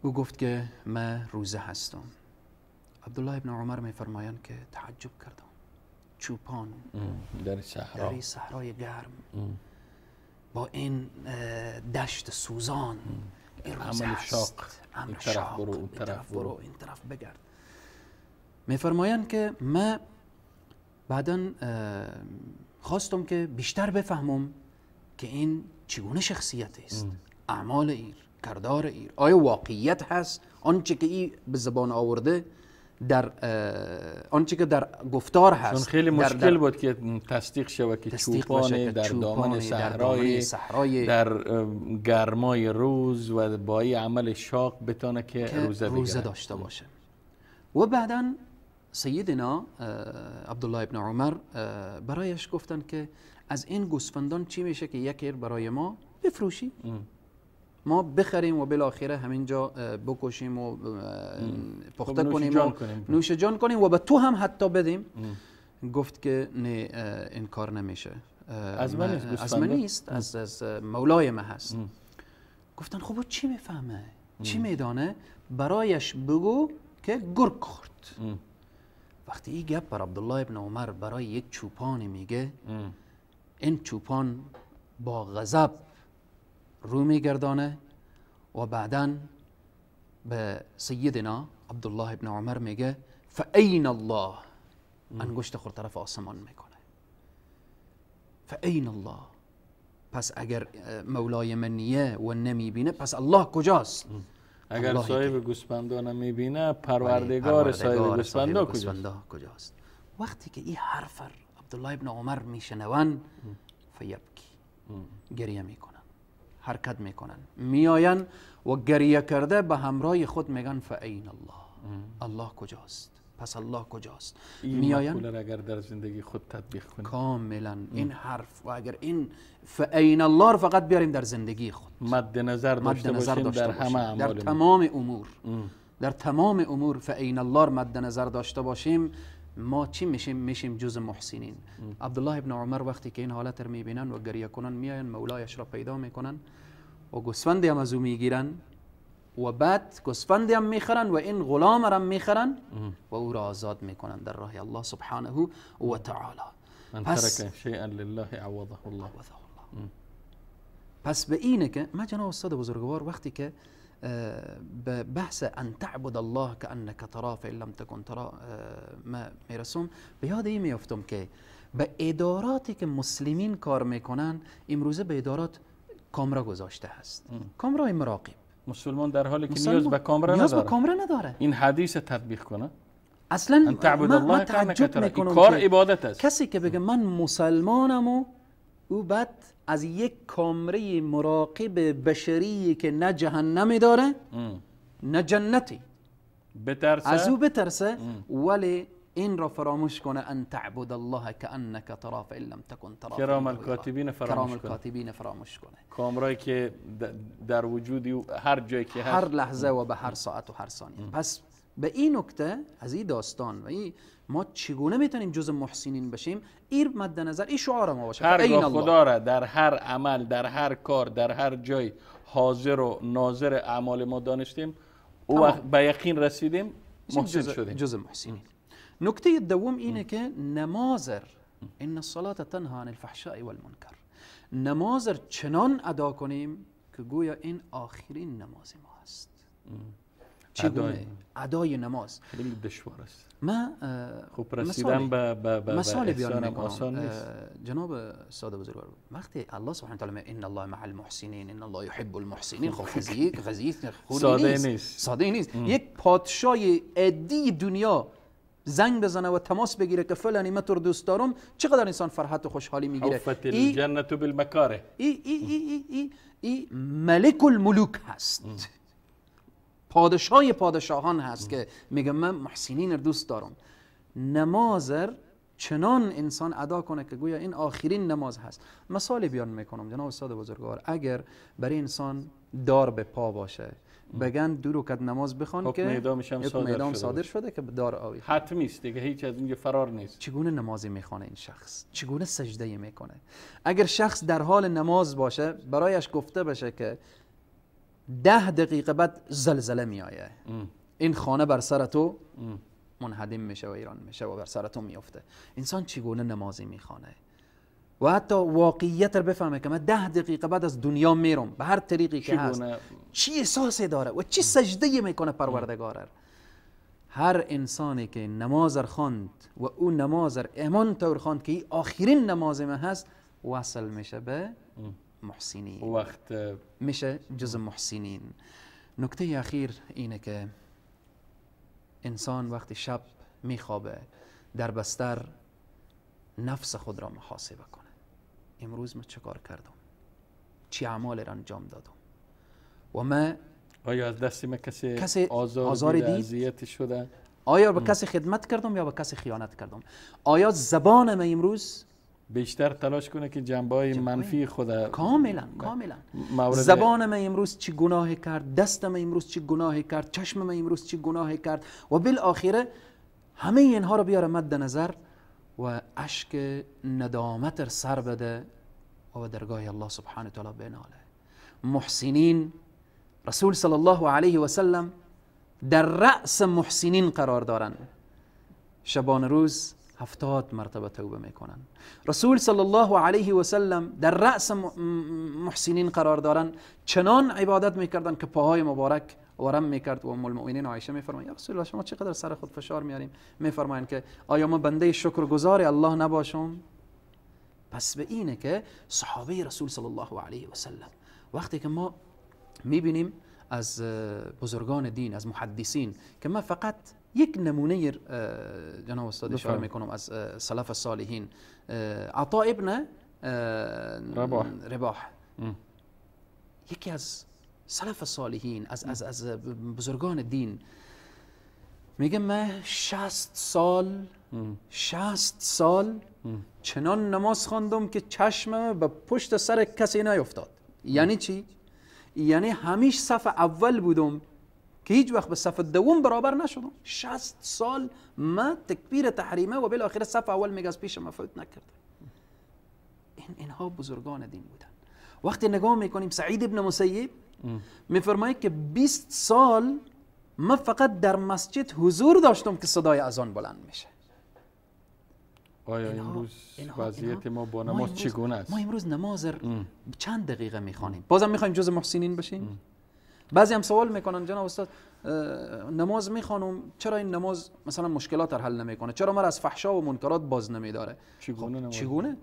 Speaker 2: او گفت که من روزه هستم. عبدالله ابن عمر میفرمایند که تعجب کردم، چوپان
Speaker 1: در صحرا،
Speaker 2: در صحرای گرم، با این دشت سوزان، این روزه هست،
Speaker 1: عمل شاق، برو اون طرف
Speaker 2: برو، این طرف بگرد. میفرمایند که من بعدا خواستم که بیشتر بفهمم که این چگونه شخصیت است، اعمال ایر، کردار ایر، آیا واقعیت هست آنچه که ای به زبان آورده، در آنچه که در گفتار هست.
Speaker 1: چون خیلی مشکل بود که تصدیق شود که چوپان در دامن صحرای در گرمای روز و با این عمل شاق بتانه که روزه
Speaker 2: داشته باشه. و بعدا سیدنا عبدالله ابن عمر برایش گفتن که از این گوسفندان چی میشه که یکی برای ما بفروشی، ما بخریم و بالاخره همینجا بکشیم و پخته کنیم و نوش جان کنیم و به تو هم حتی بدیم. گفت که نه، این کار نمیشه،
Speaker 1: از من نیست،
Speaker 2: از من نیست، از مولای من هست. گفتن خب چی میفهمه، چی میدانه، برایش بگو که گرگ خورد. وقتی این گپ بر عبدالله ابن عمر برای یک چوپانی میگه، این چوپان با غضب رو میگردانه و بعدا به سیدنا عبدالله ابن عمر میگه فأین الله، انگشت خود طرف آسمان میکنه، فأین الله، پس اگر مولای من نیه و نمیبینه پس الله کجاست؟
Speaker 1: اگر صاحب گوسفندان نمیبینه، پروردگار صاحب گوسفندان
Speaker 2: کجاست؟ وقتی که این حرف عبدالله ابن عمر میشنون، فیبکی، گریه میکنن، حرکت میکنن، میآین و گریه کرده به همراه خود میگن فأین الله، الله کجاست؟ پس الله کجاست؟
Speaker 1: میآین اگر در زندگی خود تطبیق کنیم
Speaker 2: کاملا این حرف، و اگر این فأین الله رو فقط بیاریم در زندگی خود
Speaker 1: مد نظر داشته باشیم، در همه اعمال،
Speaker 2: در تمام امور، در تمام امور فأین الله رو مد نظر داشته باشیم، ما چی میشیم؟ میشیم جز محسنین. عبدالله ابن عمر وقتی که این حالت رو میبینن و گریه کنن، میاین مولایش را پیدا میکنن و گوسفندی هم از او میگیرن و بعد گوسفندی هم میخرن و این غلام را میخرن و او را آزاد میکنن در راه الله سبحانه و تعالی.
Speaker 1: من ترک شیئا لله عوضه الله.
Speaker 2: پس به اینه که ما جناب استاد بزرگوار وقتی که به بحث ان تعبد الله كأنك تراه فإن لم تكن تراه ما میرسم، به یاد این میافتم که به اداراتی که مسلمین کار میکنن امروزه به ادارات کامرا گذاشته هست، کامرای مراقب.
Speaker 1: مسلمان در حالی که نیاز به کامرا نداره، نیاز به کامرا نداره. این حدیث تطبیق کنه
Speaker 2: اصلا.
Speaker 1: ان تعبد الله
Speaker 2: من تعجب میکنم،
Speaker 1: کار عبادت است.
Speaker 2: کسی که بگه من مسلمانم و او بعد از یک کامره مراقب بشری که نه جهنمی داره نه جنتی
Speaker 1: بترسه،
Speaker 2: از او بترسه، ولی این را فراموش کنه ان تعبد الله كأنك تراه فإن لم تكن تراه،
Speaker 1: کرام الکاتبین فراموش
Speaker 2: کنه، کرام الکاتبین فراموش کنه.
Speaker 1: کامرایی که در وجودی و هر جایی که هست،
Speaker 2: هر لحظه و به هر ساعت و هر ثانیه. پس به این نکته از این داستان و این ما چگونه میتونیم جز محسنین بشیم، این مد نظر این شعار ما باشه.
Speaker 1: هرگاه خدا را در هر عمل، در هر کار، در هر جای حاضر و ناظر اعمال ما دانستیم، او وقت به یقین رسیدیم، محسن شدیم،
Speaker 2: جز محسنین. نکته دوم اینه که نماز، ان الصلاة تنهى عن الفحشاء والمنکر، نماز چنان ادا کنیم که گویا این آخرین نماز ما است. چگونه ادای نماز
Speaker 1: خیلی دشوار است.
Speaker 2: ما
Speaker 1: خب رسیدن به
Speaker 2: مثال بیان میکنم جناب استاد بزرگوار، وقتی الله سبحانه و تعالی ان الله مع المحسنین ان الله يحب المحسنین، خب قضیه
Speaker 1: ساده نیست،
Speaker 2: ساده نیست. یک پادشاه عادی دنیا زنگ بزنه و تماس بگیره که فلانی من تو رو دوست دارم، چقدر انسان فرحت و خوشحالی میگیره.
Speaker 1: حفت الجنة بالمکاره.
Speaker 2: ای ای ای ای ای ملک الملوک هست، پادشاه پادشاهان هست که میگه من محسنین رو دوست دارم. نماز چنان انسان ادا کنه که گویا این آخرین نماز هست. مثال بیان میکنم جناب استاد بزرگوار، اگر برای انسان دار به پا باشه، بگن دو رکعت نماز بخوان که اعدام صادر شده که دار آوی،
Speaker 1: حتمی است دیگه، هیچ از اینجا فرار نیست.
Speaker 2: چگونه نمازی میخوانه این شخص؟ چگونه سجده میکنه؟ اگر شخص در حال نماز باشه، برایش گفته بشه که 10 دقیقه بعد زلزله میآیه، این خانه بر سر تو منهدم میشه و ایران میشه و بر سر تو میفته، انسان چگونه نمازی میخوانه؟ و حتی واقعیت رو بفهمه که من 10 دقیقه بعد از دنیا میرم، به هر طریقی که هست، چی احساسی داره و چی سجده میکنه پروردگار. هر انسانی که نماز رو خواند و او نماز رو ایمان طور خواند که این آخرین نماز من هست، وصل میشه به محسنین،
Speaker 1: وقت
Speaker 2: میشه جز محسنین. نکته اخیر اینه که انسان وقتی شب میخوابه در بستر نفس خود را محاسبه کنه. امروز من چه کار کردم؟ چی اعمال را انجام دادم؟ و من
Speaker 1: آیا از دست من کسی آزار دید؟ اذیت شده؟
Speaker 2: آیا به کسی خدمت کردم یا به کسی خیانت کردم؟ آیا زبان من امروز
Speaker 1: بیشتر تلاش کنه که جنبه‌های منفی خود
Speaker 2: کاملا زبان من امروز چی گناه کرد، دست من امروز چی گناه کرد، چشم من امروز چی گناه کرد، و بالآخره همه اینها رو بیاره مد نظر و اشک ندامت رو سر بده و درگاه الله سبحانه وتعالی بناله. محسنین، رسول صلی الله علیه و سلم در رأس محسنین قرار دارن، شبان روز 70 مرتبه توبه میکنن. رسول صلی الله علیه و سلم در رأس محسنین قرار دارن، چنان عبادت میکردن که پاهای مبارک ورم میکرد. و ام المؤمنین عایشه میفرمایند یا رسول الله شما چقدر سر خود فشار میاریم؟ میفرمایند که آیا ما بنده شکرگزار الله نباشم؟ پس به اینه که صحابه رسول صلی الله علیه و سلم وقتی که ما میبینیم از بزرگان دین، از محدثین، که ما فقط یک نمونه جناب استاد اشاره میکنم از سلف الصالحین، عطا ابن رباح، یکی از سلف الصالحین، از بزرگان دین، میگه من 60 سال 60 سال چنان نماز خواندم که چشمم به پشت سر کسی نیفتاد. یعنی چی؟ یعنی همیش صف اول بودم که هیچ وقت به صف دوم برابر نشدم. 60 سال ما تکبیر تحریمه و بالاخره صف اول میگه از پیش ما فوت نکرده. اینها بزرگان دین بودن. وقتی نگاه میکنیم سعید ابن مسیب میفرماید که 20 سال ما فقط در مسجد حضور داشتم که صدای اذان بلند میشه.
Speaker 1: آیا امروز وضعیت ما با نماز چگونه است؟
Speaker 2: ما امروز نماز چند دقیقه میخوانیم، بازم میخوایم جز محسنین بشیم؟ بعضی هم سوال میکنن جناب استاد نماز میخوانم چرا این نماز مثلا مشکلات رو حل نمیکنه، چرا مرا از فحشا و منکرات باز نمیداره؟
Speaker 1: چگونه نماز؟
Speaker 2: چگونه؟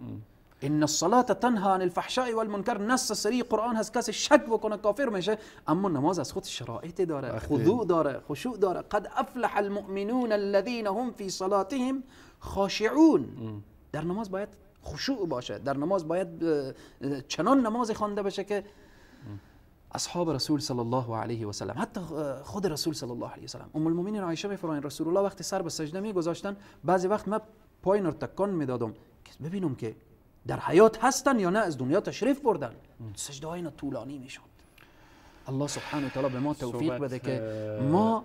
Speaker 2: ان الصلاه تنها عن الفحشاء والمنکر، نص صریح قرآن هست، کسی شک بکنه کافر میشه. اما نماز از خود شرایط داره، خضوع داره، خشوع داره. قد افلح المؤمنون الذين هم فی صلاتهم خاشعون. در نماز باید خشوع باشه، در نماز باید چنان نماز خوانده بشه که اصحاب رسول صلی الله علیه و سلم، حتی خود رسول صلی الله علیه و سلم، ام المؤمنین عایشه میفرمایند رسول الله وقتی سر به سجده میگذاشتن بعضی وقت من پایین رو تکان میدادم که ببینم که در حیات هستن یا نه، از دنیا تشریف بردن. سجده های اینا طولانی میشد. الله سبحانه و تعالی به ما توفیق بده که ما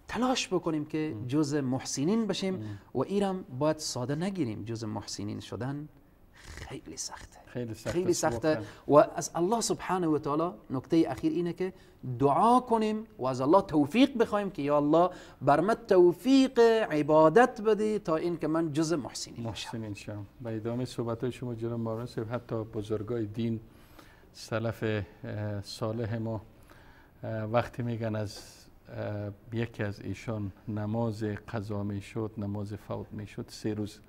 Speaker 2: تلاش بکنیم که جز محسنین بشیم و ایرم باید ساده نگیریم. جز محسنین شدن خیلی سخته،
Speaker 1: خیلی سخته،
Speaker 2: خیلی سخته. و از الله سبحانه و تعالی نکته اخیر اینه که دعا کنیم و از الله توفیق بخوایم که یا الله بر من توفیق عبادت بده تا این که من جز محسنین
Speaker 1: شم. به ادامه صحبت شما جناب مولانا صاحب، حتی بزرگای دین سلف صالح ما وقتی میگن از یکی از ایشان نماز قضا میشد، نماز فوت میشد، 3 روز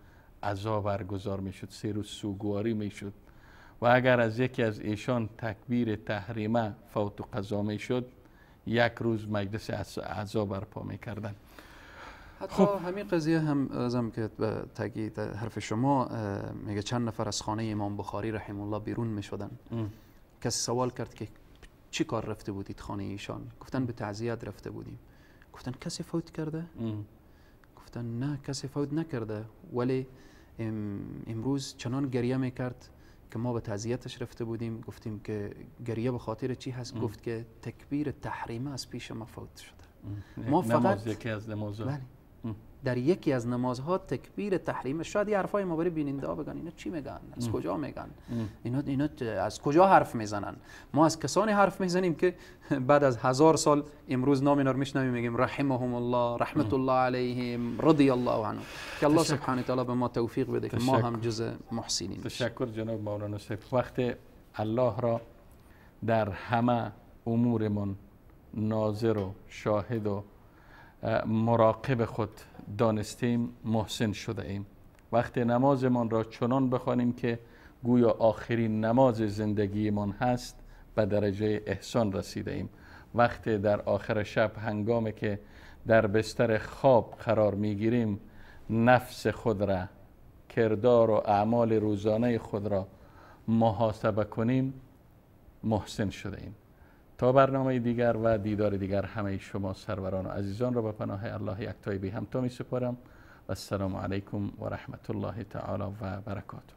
Speaker 1: عزا برگزار میشد، 3 روز سوگواری میشد و اگر از یکی از ایشان تکبیر تحریمه فوت و قضا میشد، 1 روز مجلس عزا برپا میکردن.
Speaker 2: حتی خب همین قضیه هم ازم که به تاکید حرف شما میگه چند نفر از خانه امام بخاری رحم الله بیرون میشدن. کسی سوال کرد که چی کار رفته بودید خانه ایشان؟ گفتن به تعزیت رفته بودیم. گفتن کسی فوت کرده؟ گفتن نه کسی فوت نکرده، ولی امروز چنان گریه میکرد که ما به تعزیتش رفته بودیم. گفتیم که گریه به خاطر چی هست؟ گفت که تکبیر تحریمه از پیش ما فوت شده. ما فقط
Speaker 1: یکی از نمازها،
Speaker 2: بله، در یکی از نمازها تکبیر تحریمه. شاید یه حرفای ما برای بیننده ها بگن اینا چی میگن، از کجا میگن، اینا از کجا حرف میزنن. ما از کسانی حرف میزنیم که بعد از 1000 سال امروز نام اینا رو میشنویم، میگیم رحمهم الله، رحمت الله علیهم، رضی الله عنهم. که الله سبحانه وتعالی به ما توفیق بده که ما هم جز محسنین.
Speaker 1: تشکر جناب مولانا صاحب. وقت الله را در همه امورمون ناظر و شاهد و مراقب خود دانستیم، محسن شده ایم. وقتی نمازمان را چنان بخوانیم که گویا آخرین نماز زندگیمان هست، به درجه احسان رسیده ایم. وقتی در آخر شب هنگامی که در بستر خواب قرار میگیریم، نفس خود را، کردار و اعمال روزانه خود را محاسبه کنیم، محسن شده ایم. تا برنامه دیگر و دیدار دیگر، همه شما سروران و عزیزان را به پناه الله یکتای بی همتا می سپارم. و السلام علیکم و رحمت الله تعالی و برکاته.